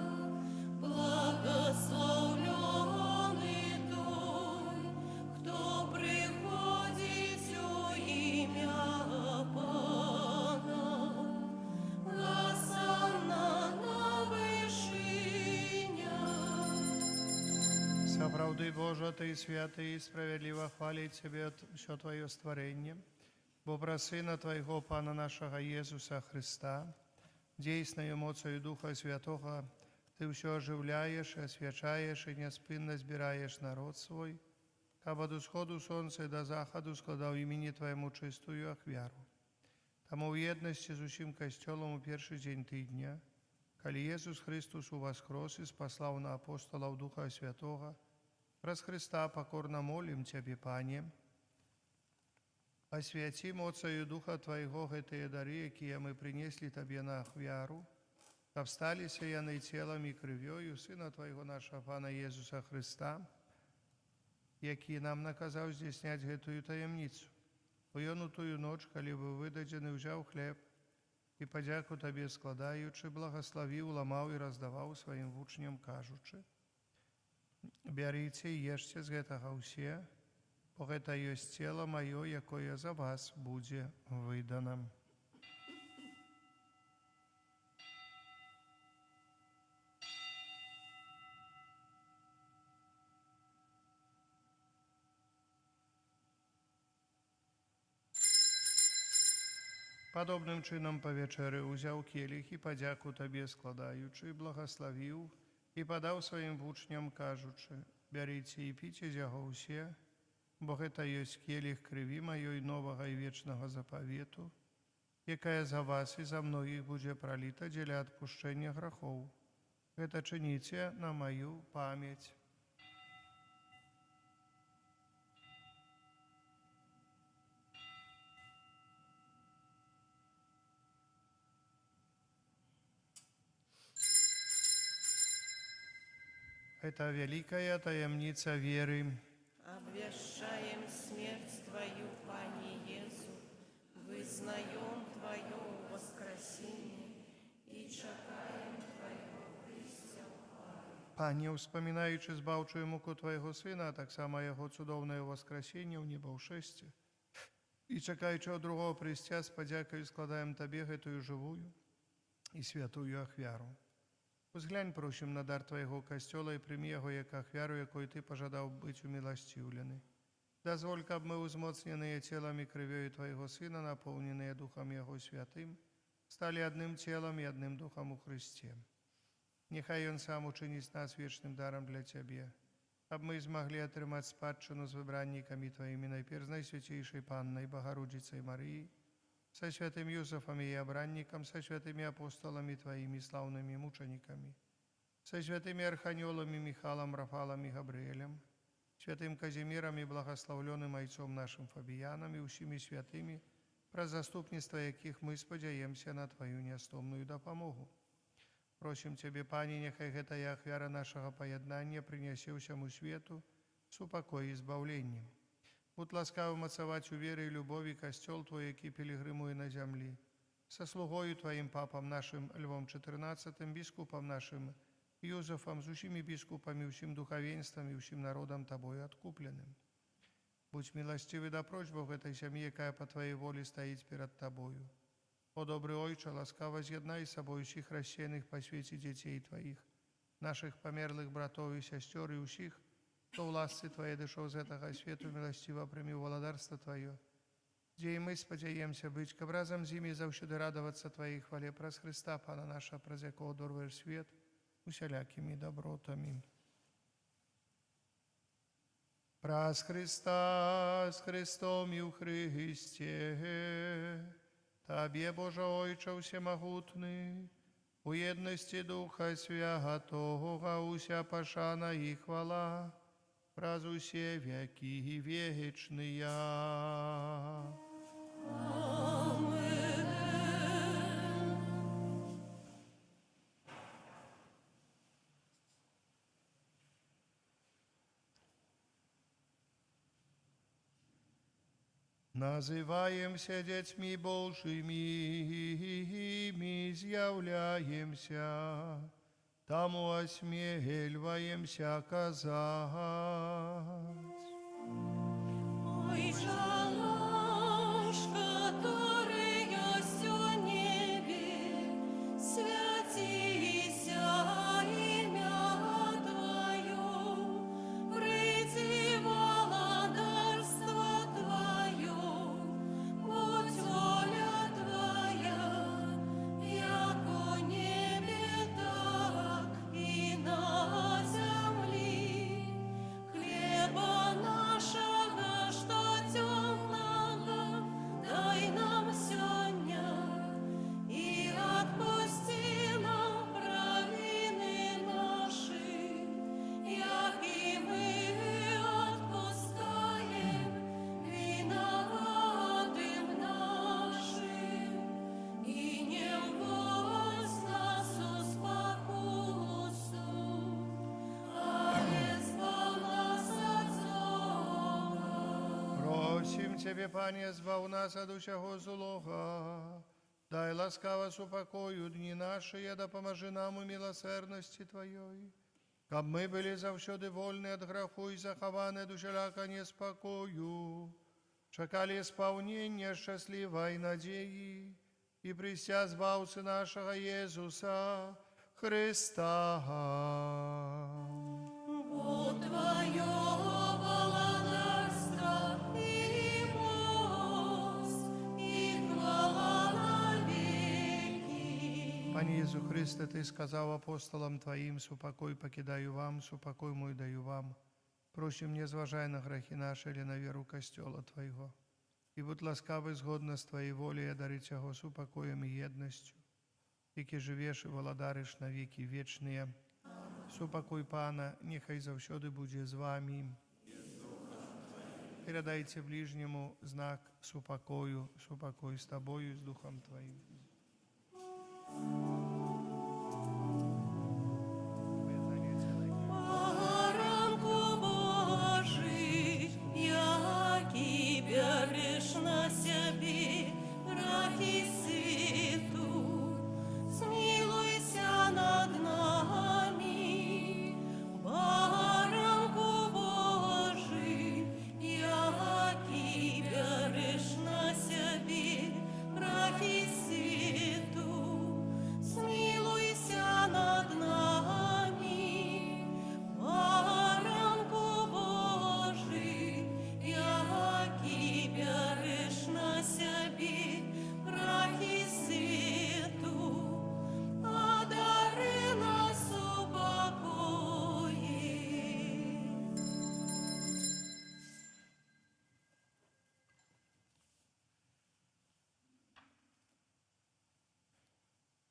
благаслаўлёны той, хто прыходзіць у імя Пана. Гасанна на вышынях. Сапраўды, Божа, Ты святы і справядліва хваліць Цябе ўсё Тваё стварэнне, бо праз Сына Твайго, Пана нашага Езуса Хрыста, дзейснаю моцаю Духа Святога, Ты ўсё ажыўляеш, асвячаеш і няспынна збіраеш народ свой, каб ад усходу сонца і да захаду складаў імені Твайму чыстую ахвяру. Таму ў еднасці з усім Касцёлам у першы дзень тыдня, калі Езус Хрыстус уваскрос і спаслаў на апосталаў Духа Святога, праз Хрыста пакорна молім Цябе, Пане, асвяці моцаю Духа Твайго гэтыя дары, якія мы прынеслі Табе на ахвяру, каб сталіся яны целам і крывёю Сына Твайго, нашага Пана Езуса Хрыста, які нам наказаў здзяйсняць гэтую таямніцу. Бо ён у тую ноч, калі быў выдадзены, узяў хлеб і, падзяку Табе складаючы, благаславіў, ламаў і раздаваў сваім вучням, кажучы: «Бярыце і ешце з гэтага ўсе, бо гэта ёсць цела маё, якое за вас будзе выдана». Падобным чынам па вячэры ўзяў келіх і, падзяку Табе складаючы, благаславіў і падаў сваім вучням, кажучы: «Бярыце і піце з яго ўсе, бо гэта ёсць келіх крыві маёй, новага і вечнага запавету, якая за вас і за многіх будзе праліта дзеля адпушчэння грахоў. Гэта чыніце на маю памяць». Гэта вялікая таямніца веры. Обвящаем смерть Твою, Пане Иису, вызнаем Твое воскресение и чекаем Твоего прийстя. Пане, успамінаючы збаўчую муку Твайго Сына, а таксама Яго цудоўнае ўваскрасенне ўнебаўшэсце, і чакаючы яго другога прыйсця, з падзякаю складаем Табе гэтую жывую і святую ахвяру. Узглянь, просім, на дар Твайго Касцёла і прымі яго як ахвяру, якой Ты пажадаў быць уміласціўлены. Дазволь, каб мы, узмоцненыя Целам і Крывёю Твайго Сына, напоўненыя Духам Яго Святым, сталі адным целам і адным духам у Хрысце. Няхай Ён сам учыніць нас вечным дарам для Цябе, каб мы змаглі атрымаць спадчыну з выбраннікамі Тваімі, найперш з Найсвяцейшай Паннай Багародзіцай Марыяй, са святым Юзафам, яе абраннікам, са святымі апосталамі Тваімі, слаўнымі мучанікамі, са святымі арханёламі Міхалам, Рафалам і Габрыэлем, святым Казімірам і благаслаўлёным айцом нашым Фабіянам і ўсімі святымі, праз заступніцтва якіх мы спадзяемся на Тваю нястомную дапамогу. Просім Цябе, Пане, няхай гэтая ахвяра нашага паяднання прынясе ўсяму свету супакой і збаўленне. Будзь ласкавы ўмацаваць у веры і любові Касцёл Твой, які пілігрымуе на зямлі, са слугою Тваім папам нашым Львом XIV, біскупам нашым Юзафам, з усімі біскупамі, усім духавенствам і ўсім народам Табою адкупленым. Будзь міласцівы да просьбаў гэтай сям'і, якая па Тваёй волі стаіць перад Табою. О добры Ойча, ласкава з'яднай з сабой усіх рассеяных па свеце дзяцей Тваіх, нашых памерлых братоў і сясцёр і ўсіх, хто ў ласцы Тваёй адышоў з гэтага свету, міласціва прымі ў валадарства Тваё, дзе і мы спадзяемся быць, каб разам з імі заўсёды радавацца Тваёй хвале праз Хрыста, Пана нашага, праз якога адорваеш свет усялякімі дабротамі. Праз Хрыста, з Хрыстом і ў Хрысце, Табе, Божа Ойча ўсемагутны, у еднасці Духа Святога ўся пашана і хвала праз усе вякі вечныя. Амэн. Называемся дзецьмі Божымі, з'яўляемся, таму асмельваемся казаць. Ойча наш, каторы ёсць у небе, свяціся імя Тваё, прыйдзі валадарства Тваё, будзь воля Твая, як у небе, так і на зямлі. Хлеба нашага штодзённага дай нам сёння, і адпусці нам правіны нашы, як і мы адпускаем вінаватым нашым. І не ўводзь нас у спакусу, але збаў нас ад злога. Просім Цябе, Пане, збаў нас ад усяго злога. Дай ласкава супакой у дні нашы, дапамажы нам у міласэрнасці Тваёй, каб мы былі заўсёды вольныя ад граху і захаваны ад усялякага неспакою, чакалі спаўнення шчаслівай надзеі і прыйсця Збаўцы нашага Езуса Хрыста. Бо Тваё валадарства і моц, і хвала навекі. Пане Езу Хрысце, Ты сказаў апосталам Тваім: «Супакой пакідаю вам, супакой мой даю вам». Просім, не зважай на грахі нашы, але на веру Касцёла Твайго. І будзь ласкавы згодна з Тваёй воляй адарыць яго супакоем і еднасцю, які жывеш і валадарыш на векі вечныя. Супакой Пана няхай заўсёды будзе з вамі. Перадайце бліжняму знак супакою, супакой з табою і з духам тваім. Паяднанне цела і крыві.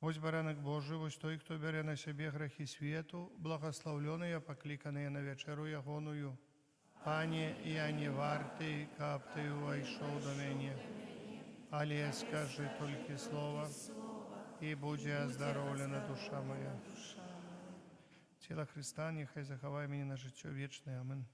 Вось Баранак Божы, вось той, хто бярэ на сябе грахі свету, благаслаўлёныя, пакліканыя на вячэру Ягоную. Пане, я не варты, каб ты ўвайшоў да мяне, але скажы толькі слова, і будзе аздароўлена душа мая. Цела Хрыста няхай захавае мяне на жыццё вечнае. Амэн.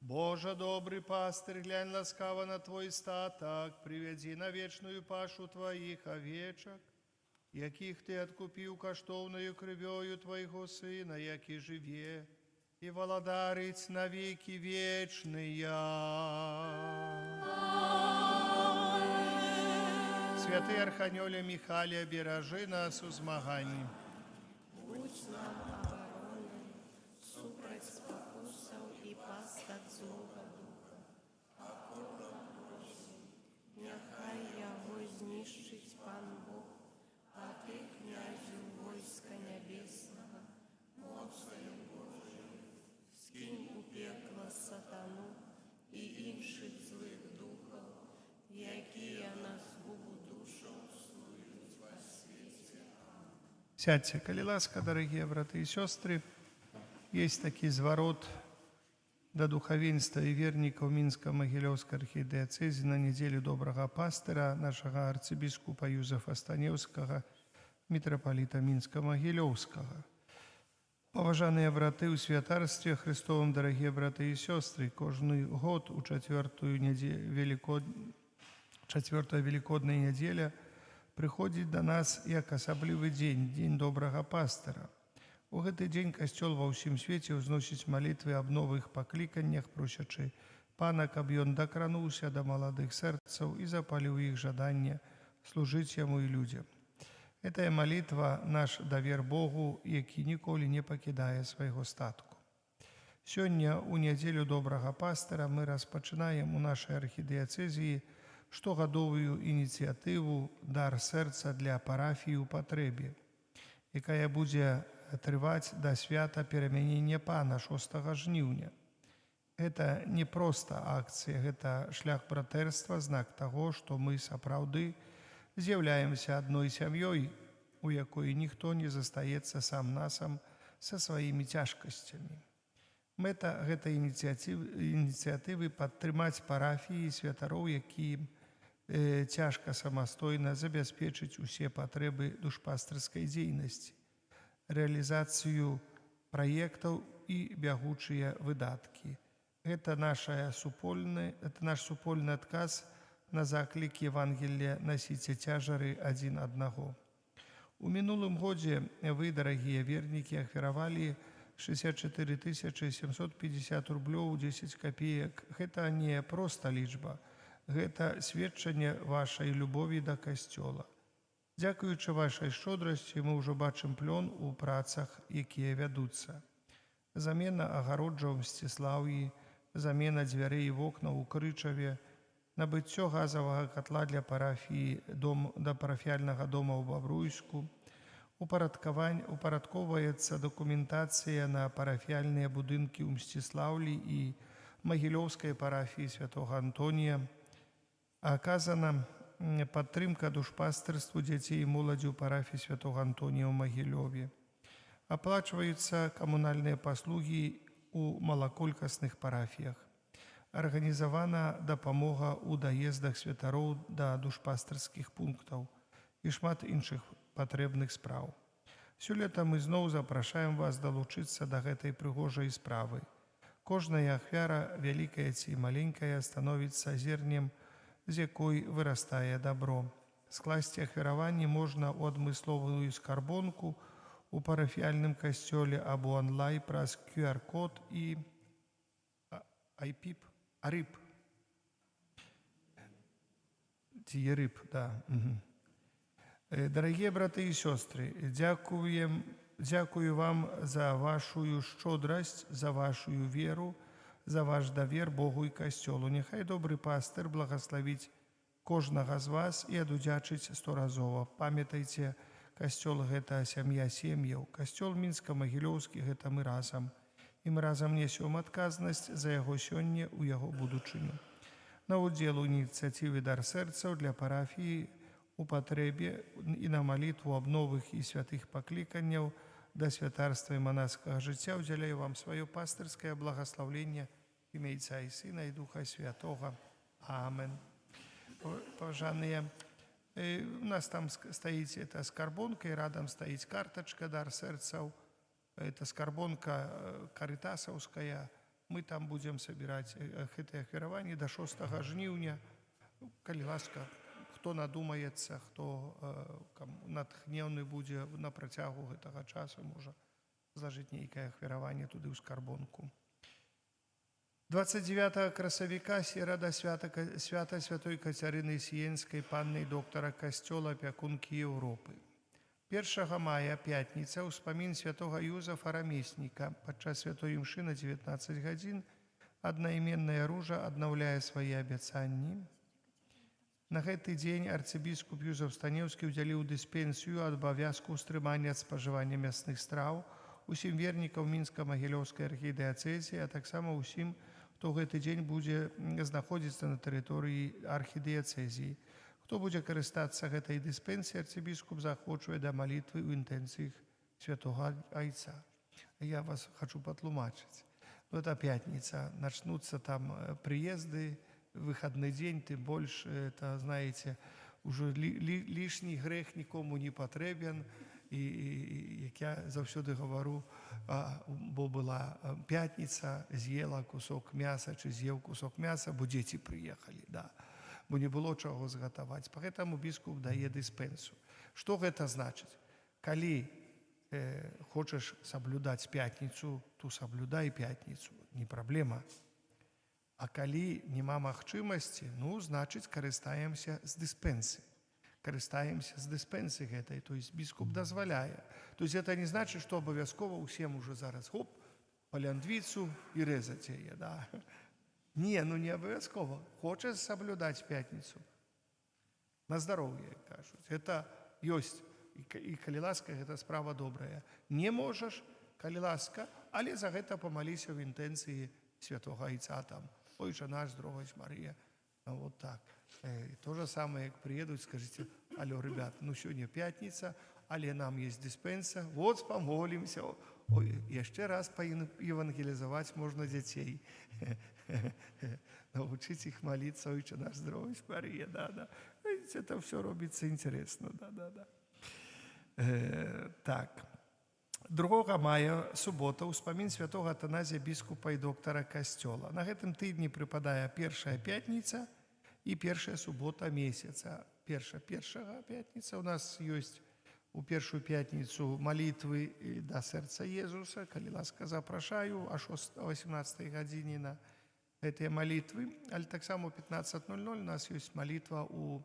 Божа, добры пастыр, глянь ласкава на Твой статак, прывядзі на вечную пашу Тваіх авечак, якіх Ты адкупіў каштоўнаю крывёю Твайго Сына, які жыве і валадарыць на векі вечныя. Святы Арханёле Міхале, беражы нас у змаганні. Будзь нам абаронай супраць спакусаў і пастак злога духа. Пакорна просім, няхай яго знішчыць Пан Бог, а ты, князю войска нябеснага, моцаю Божаю, скінь у пекла сатану і іншых злых духаў, якія на згубу душаў снуюць па свеце. Сядзьце, калі ласка, дарагія браты і сёстры. Есть такі зварот да духавенства і вернікаў Мінска-Магілёўскай архідыяцэзіі на нядзелю добрага пастыра нашага арцыбіскупа Юзафа Станеўскага, мітрапаліта Мінска-Магілёўскага. Паважаныя браты ў святарстве Хрыстовым, дарагія браты і сёстры, кожны год у чацвёртую нядзелю велікод... чацвёртая велікодная нядзеля прыходзіць да нас як асаблівы дзень, дзень добрага пастыра. У гэты дзень касцёл ва ўсім свеце ўзносіць малітвы аб новых пакліканнях, просячы Пана, каб ён дакрануўся да маладых сэрцаў і запаліў іх жаданне служыць яму і людзям. Гэтая малітва — наш давер Богу, які ніколі не пакідае свайго статку. Сёння, у нядзелю добрага пастыра, мы распачынаем у нашай архідыяцэзіі штогадовую ініцыятыву «Дар сэрца для парафіі ў патрэбе», якая будзе трываць да свята Перамянення Пана 6 жніўня. Гэта не проста акцыя, гэта шлях братэрства, знак таго, што мы сапраўды з'яўляемся адной сям'ёй, у якой ніхто не застаецца сам насам са сваімі цяжкасцямі. Мэта гэтай ініцыятывы — падтрымаць парафіі і святароў, якім цяжка самастойна забяспечыць усе патрэбы душпастырскай дзейнасці, рэалізацыю праектаў і бягучыя выдаткі. Это наш супольны адказ на заклік Евангелля: «Насіце цяжары адзін аднаго». У мінулым годзе вы, дарагія вернікі, ахвяравалі 64 750 рублёў 10 копеек. Гэта не проста лічба, гэта сведчанне вашай любові да касцёла. Дзякуючы вашай шчодрасці, мы ўжо бачым плён у працах, якія вядуцца. Замена агароджаў у Мсціслаўі, замена дзвярэй і вокнаў у Крычаве, набыццё газавага катла для парафіі дом, да парафіяльнага дома ў Бабруйску, упарадкоўваецца дакументацыя на парафіяльныя будынкі ў Мсціслаўлі і Магілёўскай парафіі святога Антонія. Аказана падтрымка душпастырству дзяцей і моладзі ў парафіі святога Антонія ў Магілёве. Аплачваюцца камунальныя паслугі ў малаколькасных парафіях. Арганізавана дапамога ў даездах святароў да душпастырскіх пунктаў і шмат іншых патрэбных спраў. Сёлета мы зноў запрашаем вас далучыцца да гэтай прыгожай справы. Кожная ахвяра, вялікая ці маленькая, становіцца зернем, з якой вырастае дабро. Скласці ахвяраванне можна ў адмысловую скарбонку у парафіяльным касцёле або онлайн праз QR-код і IPIP, АРИП. Ці ЕРИП, да. Угу. Дарагія браты і сёстры, дзякуем, дзякую вам за вашу шчодрасць, за вашу веру, за ваш давер Богу і касцёлу. Няхай добры пастыр благаславіць кожнага з вас і адудзячыць сторазова. Памятайце, касцёл — гэта сям'я сем'яў. Касцёл мінска-магілёўскі — гэта мы разам. І мы разам несём адказнасць за яго сёння у яго будучыню. На ўдзел у ініцыятыве «Дар сэрцаў для парафіі у патрэбе» і на малітву аб новых і святых пакліканняў да святарства і манаскага жыцця ўдзяляю вам сваё пастырскае благаслаўленне імя Айца і Сына і Духа Святога. Амен. Паважаныя, у нас там стаіць эта скарбонка, і радам стаіць картачка «Дар сэрцаў». Это скарбонка карытасаўская. Мы там будзем сабіраць гэтыя ахвяраванні да 6 жніўня. Ну, калі ласка, хто надумаецца, хто натхнёны будзе на працягу гэтага часу, можа злажыць нейкае ахвяраванне туды ў скарбонку. 29 красавіка, серада, свята святой Кацярыны Сіенскай, панны і доктара Касцёла, апякункі Еўропы. 1 мая, пятніца, ўспамін святого Юзафа Рамесніка. Падчас святой імшы на 19 гадзін аднайменная ружа аднаўляе свае абяцанні. На гэты дзень арцыбіскуп Юзаф Станеўскі ўдзяліў дыспенсію ад абавязку ўстрымання ад спажывання мясных страў усім вернікам Мінска-Магілёўскай архідыяцэзіі, а таксама ўсім, хто ў гэты дзень будзе знаходзіцца на тэрыторыі архідыяцэзіі. Хто будзе карыстацца гэтай дыспенсіяй, арцыбіскуп заахвочвае да малітвы ў інтэнцыях святого Айца. Я вас хочу патлумачыць. Ну, это пятница, начнутся там приезды, выходный день, тем больше, это, знаете, уже лишний грех никому не патрэбен. І, як я заўсёды гавару, бо была пятница, з'ела кусок мяса, ці з'еў кусок мяса, бо дзеці прыехалі, да. Бо не было чаго згатаваць. Поэтому біскуп дае дыспенсу. Што гэта значыць? Калі хочаш соблюдать пятницу, то соблюдай пятницу, не праблема. А калі няма магчымасці, ну, значыць, карыстаемся з дыспенсы. Карыстаемся з дыспенсы гэтай, то есть біскуп дазваляе. То есть это не значит, што абавязкова ўсім уже зараз хоп, паляндвіцу і рэзаць яе, да. Не, ну не абавязкова. Хочаш соблюдать пятницу? На здароўе, як кажуць. Это ёсць. І калі ласка, гэта справа добрая. Не можаш, калі ласка, але за гэта памаліся ў інтэнцыі святого Айца там. Ойча наш, здровась Мария. Ну, вот так. И то же самое, як приедут, скажите: «Алло, ребят, ну сегодня пятница, але нам есть диспенса, вот помолимся». Ой, еще раз поевангелизовать можно детей. Научить их молиться: «Ойча наш, здровась Мария», да. Видите, это все робіцца интересно, да. Так. 2 мая, субота, ўспамін святого Атаназія, біскупа і доктара Касцёла. На гэтым тыдні прыпадае першая пятніца і першая субота месяца. Першага пятніца у нас ёсць, у першую пятніцу малітвы да сэрца Езуса, калі ласка, запрашаю а 6 18 гадзіне на гэтыя малітвы, але таксама у 15:00 у нас ёсць малітва у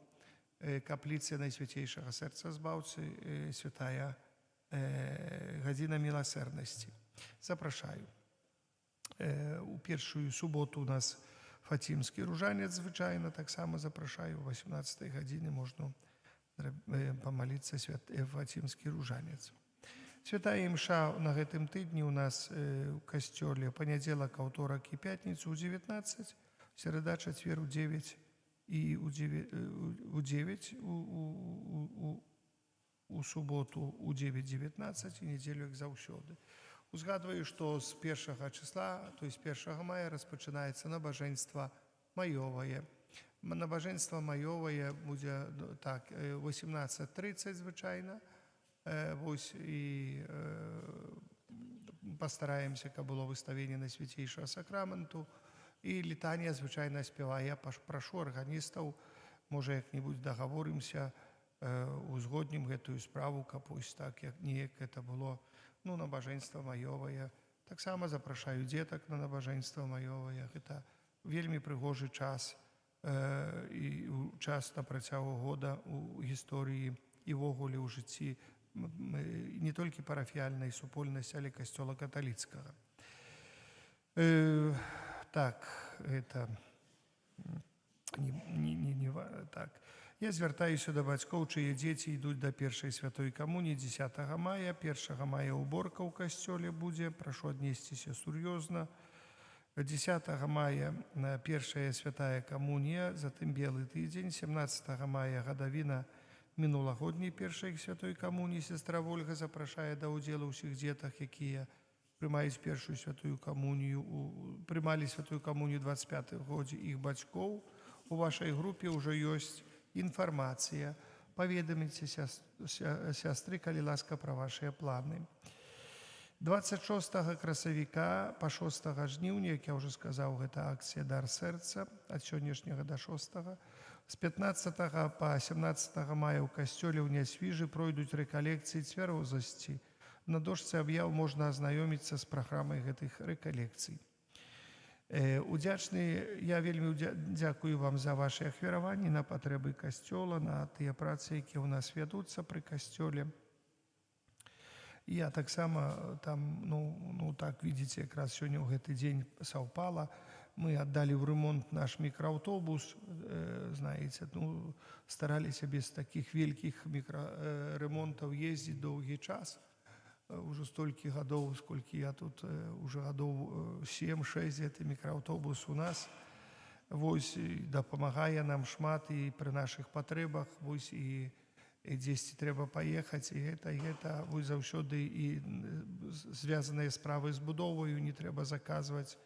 капліцы Найсвяцейшага Сэрца Збаўцы, святая гадзіна міласэрнасці. Запрашаю. У першую суботу у нас фацімскі ружанец, звычайна, таксама запрашаю, у 18 гадзіне можна памаліцца фацімскі ружанец. Святая імша на гэтым тыдні у нас у касцёле: панядзелак, аўторак і пятніцу ў 19, серада, чацвер у 9 і у 9, у 9 у суботу у 9:19 і нядзелю як заўсёды. Узгадваю, што з першага числа, то есть 1 мая, распачынаецца набажэнства маёвае. Набажэнства маёвае будзе, ну, так, 18:30 звычайна. Вось і пастараемся, каб было выставленне Найсвяцейшага Сакраменту. І літанія звычайна спявае. Я прашу арганістаў, можа, як-небудзь дагаворымся, узгоднім гэтую справу, каб ось так, як неяк это было, ну, набажэнства маёвае. Таксама запрашаю дзетак на набажэнства маёвае. Гэта вельмі прыгожы час і час на працягу года у гісторыі і ўвогуле ў жыцці не толькі парафіяльнай супольнасці, але касцёла каталіцкага. Так, это не, не, не, не, так. Я звяртаюся да бацькоў, чые дзеці ідуць да першай святой камуніі 10 мая. 1 мая уборка ў касцёле будзе, прашу аднесціся сур'ёзна. 10 мая на першая святая камунія, затым белы тыдзень, 17 мая гадавіна мінулагодняй першай святой камуніі. Сестра Ольга запрашае да ўдзелу ўсіх дзетак, якія прымаюць першую святую камунію, прымалі святую камунію 25 годзе, іх бацькоў. У вашай групе ўжо ёсць інфармацыя. Паведаміце сястры, калі ласка, пра вашыя планы. 26 красавіка па 6 жніўня, як я ўжо сказаў, гэта акцыя «Дар сэрца» ад сённяшняга да 6. З 15 па 17 мая ў касцёле ў Нясвіжы пройдуць рэкалекцыі цвярозасці. На дошцы аб'яў можна азнаёміцца з праграмай гэтых рэкалекцый. Удзячны, я вельмі дзякую вам за вашы ахвяраванні на патрэбы касцёла, на тыя працы, якія ў нас вядуцца пры касцёле. Я таксама там, ну так, видите, якраз сёння ў гэты дзень саўпала. Мы аддалі ў ремонт наш мікрааўтобус, знаеце, ну, стараліся без такіх вялікіх ремонтаў ездзіць доўгі час. Ужо столькі гадоў, сколькі я тут, уже гадоў 7-6 гэты мікрааўтобус у нас. Вось, і дапамагае нам шмат і пры нашых патрэбах, вось, і дзесьці трэба паехаць, і гэта вось заўсёды і звязаныя справы з будоваю, не трэба заказваць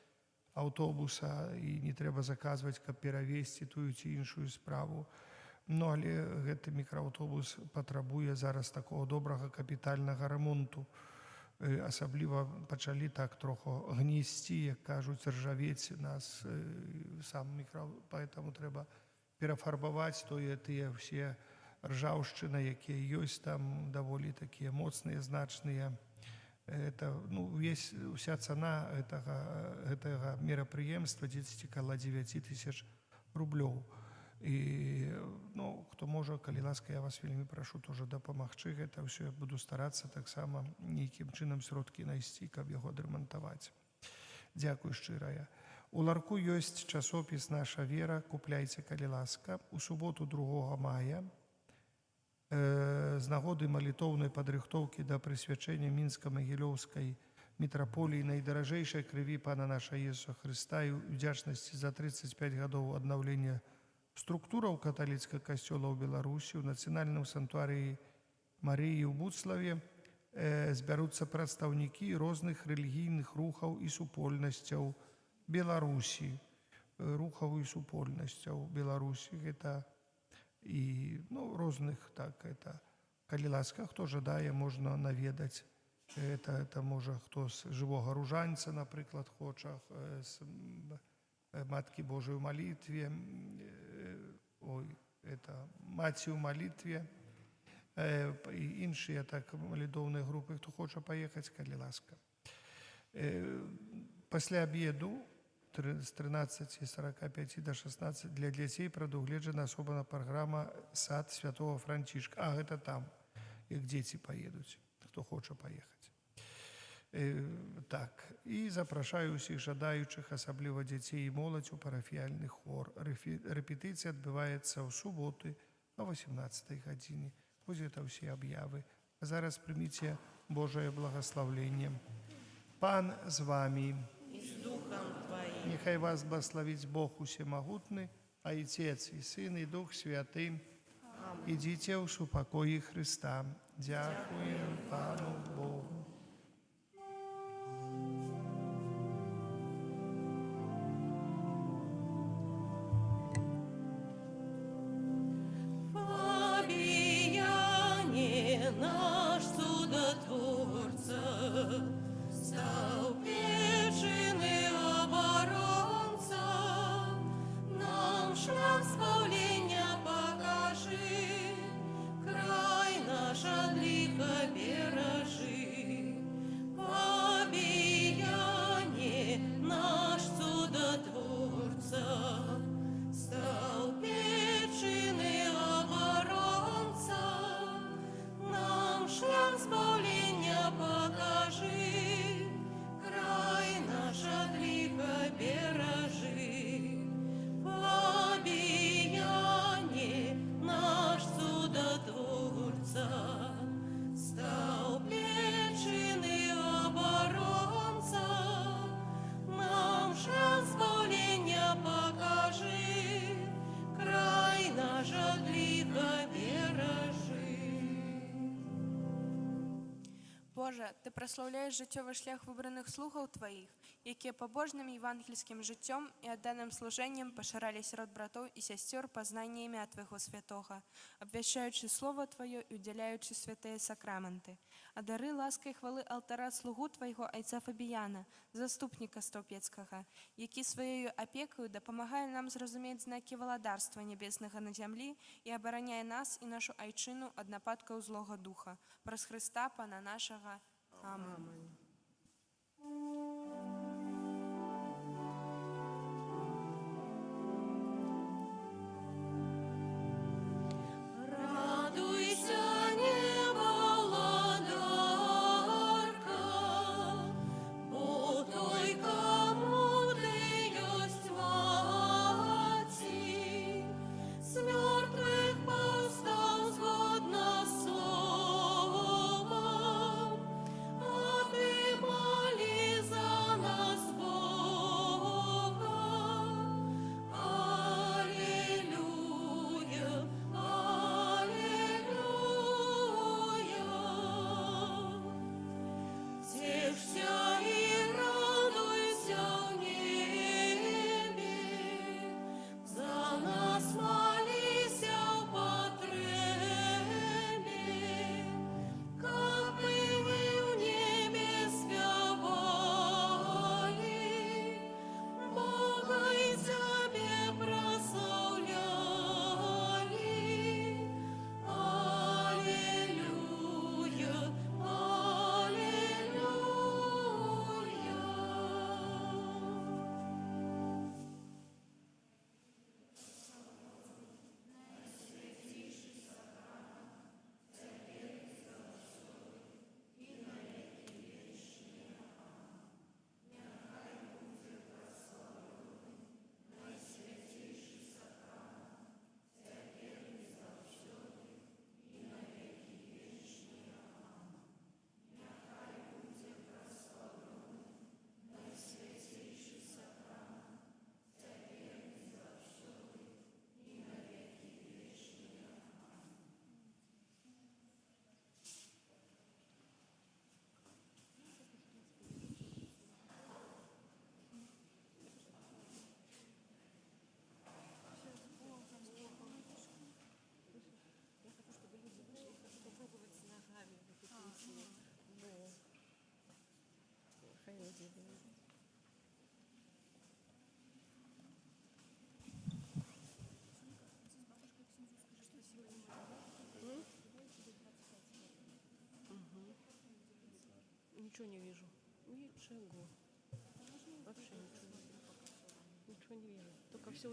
аўтобуса і не трэба заказваць, каб перавесці тую ці іншую справу. Ну, але гэты мікрааўтобус патрабуе зараз такого добрага капітальнага рамонту. Асабліва пачалі так троху гнісці, як кажуць, ржавець нас сам мікра, поэтому трэба перафарбаваць тое, тыя ўсе ржаўшчына, якія ёсць там, даволі такія моцныя, значныя. Это, ну, вся цана гэтага мерапрыемства дзесьці кала 9 тысяч рублёў. І, ну, хто можа, калі ласка, я вас вельмі прашу тоже дапамагчы гэта ўсё. Я буду старацца таксама нейкім чынам сродкі найсці, каб яго адрамантаваць. Дзякуй шчырая. У ларку ёсць часопіс «Наша вера», купляйце, калі ласка. У суботу 2 мая з нагоды малітоўнай падрыхтоўкі да прысвячэння Мінска-Магілёўскай мітраполіі найдаражэйшай крыві Пана наша Езуса Хрыста і ўдзячнасці за 35 гадоў аднаўлення структураў каталіцкага касцёла ў Беларусі ў нацыянальным сантуарыі Марыі ў Будславе збяруцца прадстаўнікі розных рэлігійных рухаў і супольнасцяў Беларусі. Рухаў і супольнасцяў Беларусі, гэта і, ну, розных, так, это, калі ласка, хто жадае, можна наведаць. Это можа хто з Жывога ружанца, напрыклад, хоча, з Маткі Божай у малітве, ой, это Маці ў малітве, і іншыя так малітоўныя групы, хто хоча паехаць, калі ласка. Пасля обеду з 13:45 до 16 для дзяцей прадугледжана асобная праграма «Сад святого Францішка». А гэта там, як дзеці паедуць, хто хоча паехаць. Так, і запрашаю ўсіх жадаючых, асабліва дзяцей і моладзь, у парафіяльны хор. Рэпетыцыя адбываецца ў суботы о 18 гадзіне. Вось гэта ўсе аб'явы. А зараз прыміце Божае благаслаўленне. Пан з вамі. І з духам Тваім. Няхай вас благаславіць Бог Усемагутны, Айцец і Сын і Дух Святы. Ідзіце ў супакоі Хрыста. Дзякуем Пану Богу. Фабіяне, наш цудатворца, стаў вечны абаронца, нам шлях збаўлення пакажы, край наш ад ліха беражы. Фабіяне, наш цудатворца, стаў вечны абаронца, нам шлях збаўлення пакажы, край наш ад ліха беражы. Фабіяне, наш цудатворца, стаў вечны абаронца, нам шлях збаўлення пакажы, край наш ад ліха беражы. Божа, Ты праслаўляеш жыццёвы шлях выбраных слугаў Тваіх. якія пабожным евангельскім жыццём і адданым служэннем пашыралі сярод братоў і сясцёр пазнанне імя Твайго святога, абвяшчаючы Слова Тваё і удзяляючы святыя сакраменты. Адары ласкай хвалы алтара слугу Твайго айца Фабіяна, заступніка Стаўпецкага, які сваёю апекаю дапамагае нам зразумець знакі валадарства нябеснага на зямлі і абараняе нас і нашу айчыну ад нападкаў злога духа. Праз Хрыста Пана нашага. Амэн. Радуйся, неба, Уладарка, бо той, каму ты ёсць маці, з мёртвых паўстаў згодна з словам, а ты малі за нас Бога. Алілуя, алілуя. Цешся і радуйся ў небе, за нас маліся ў патрэбе, каб і мы ў небе спявалі, Бога і Цябе праслаўлялі. Алілуя, алілуя. Я хочу, чтобы люди вышли, хочу попробовать с ногами вот эти но хай люди выйдут. Мгм. Ничего не вижу. Ничего. Вообще ничего не вижу. Ничего не вижу. Только все.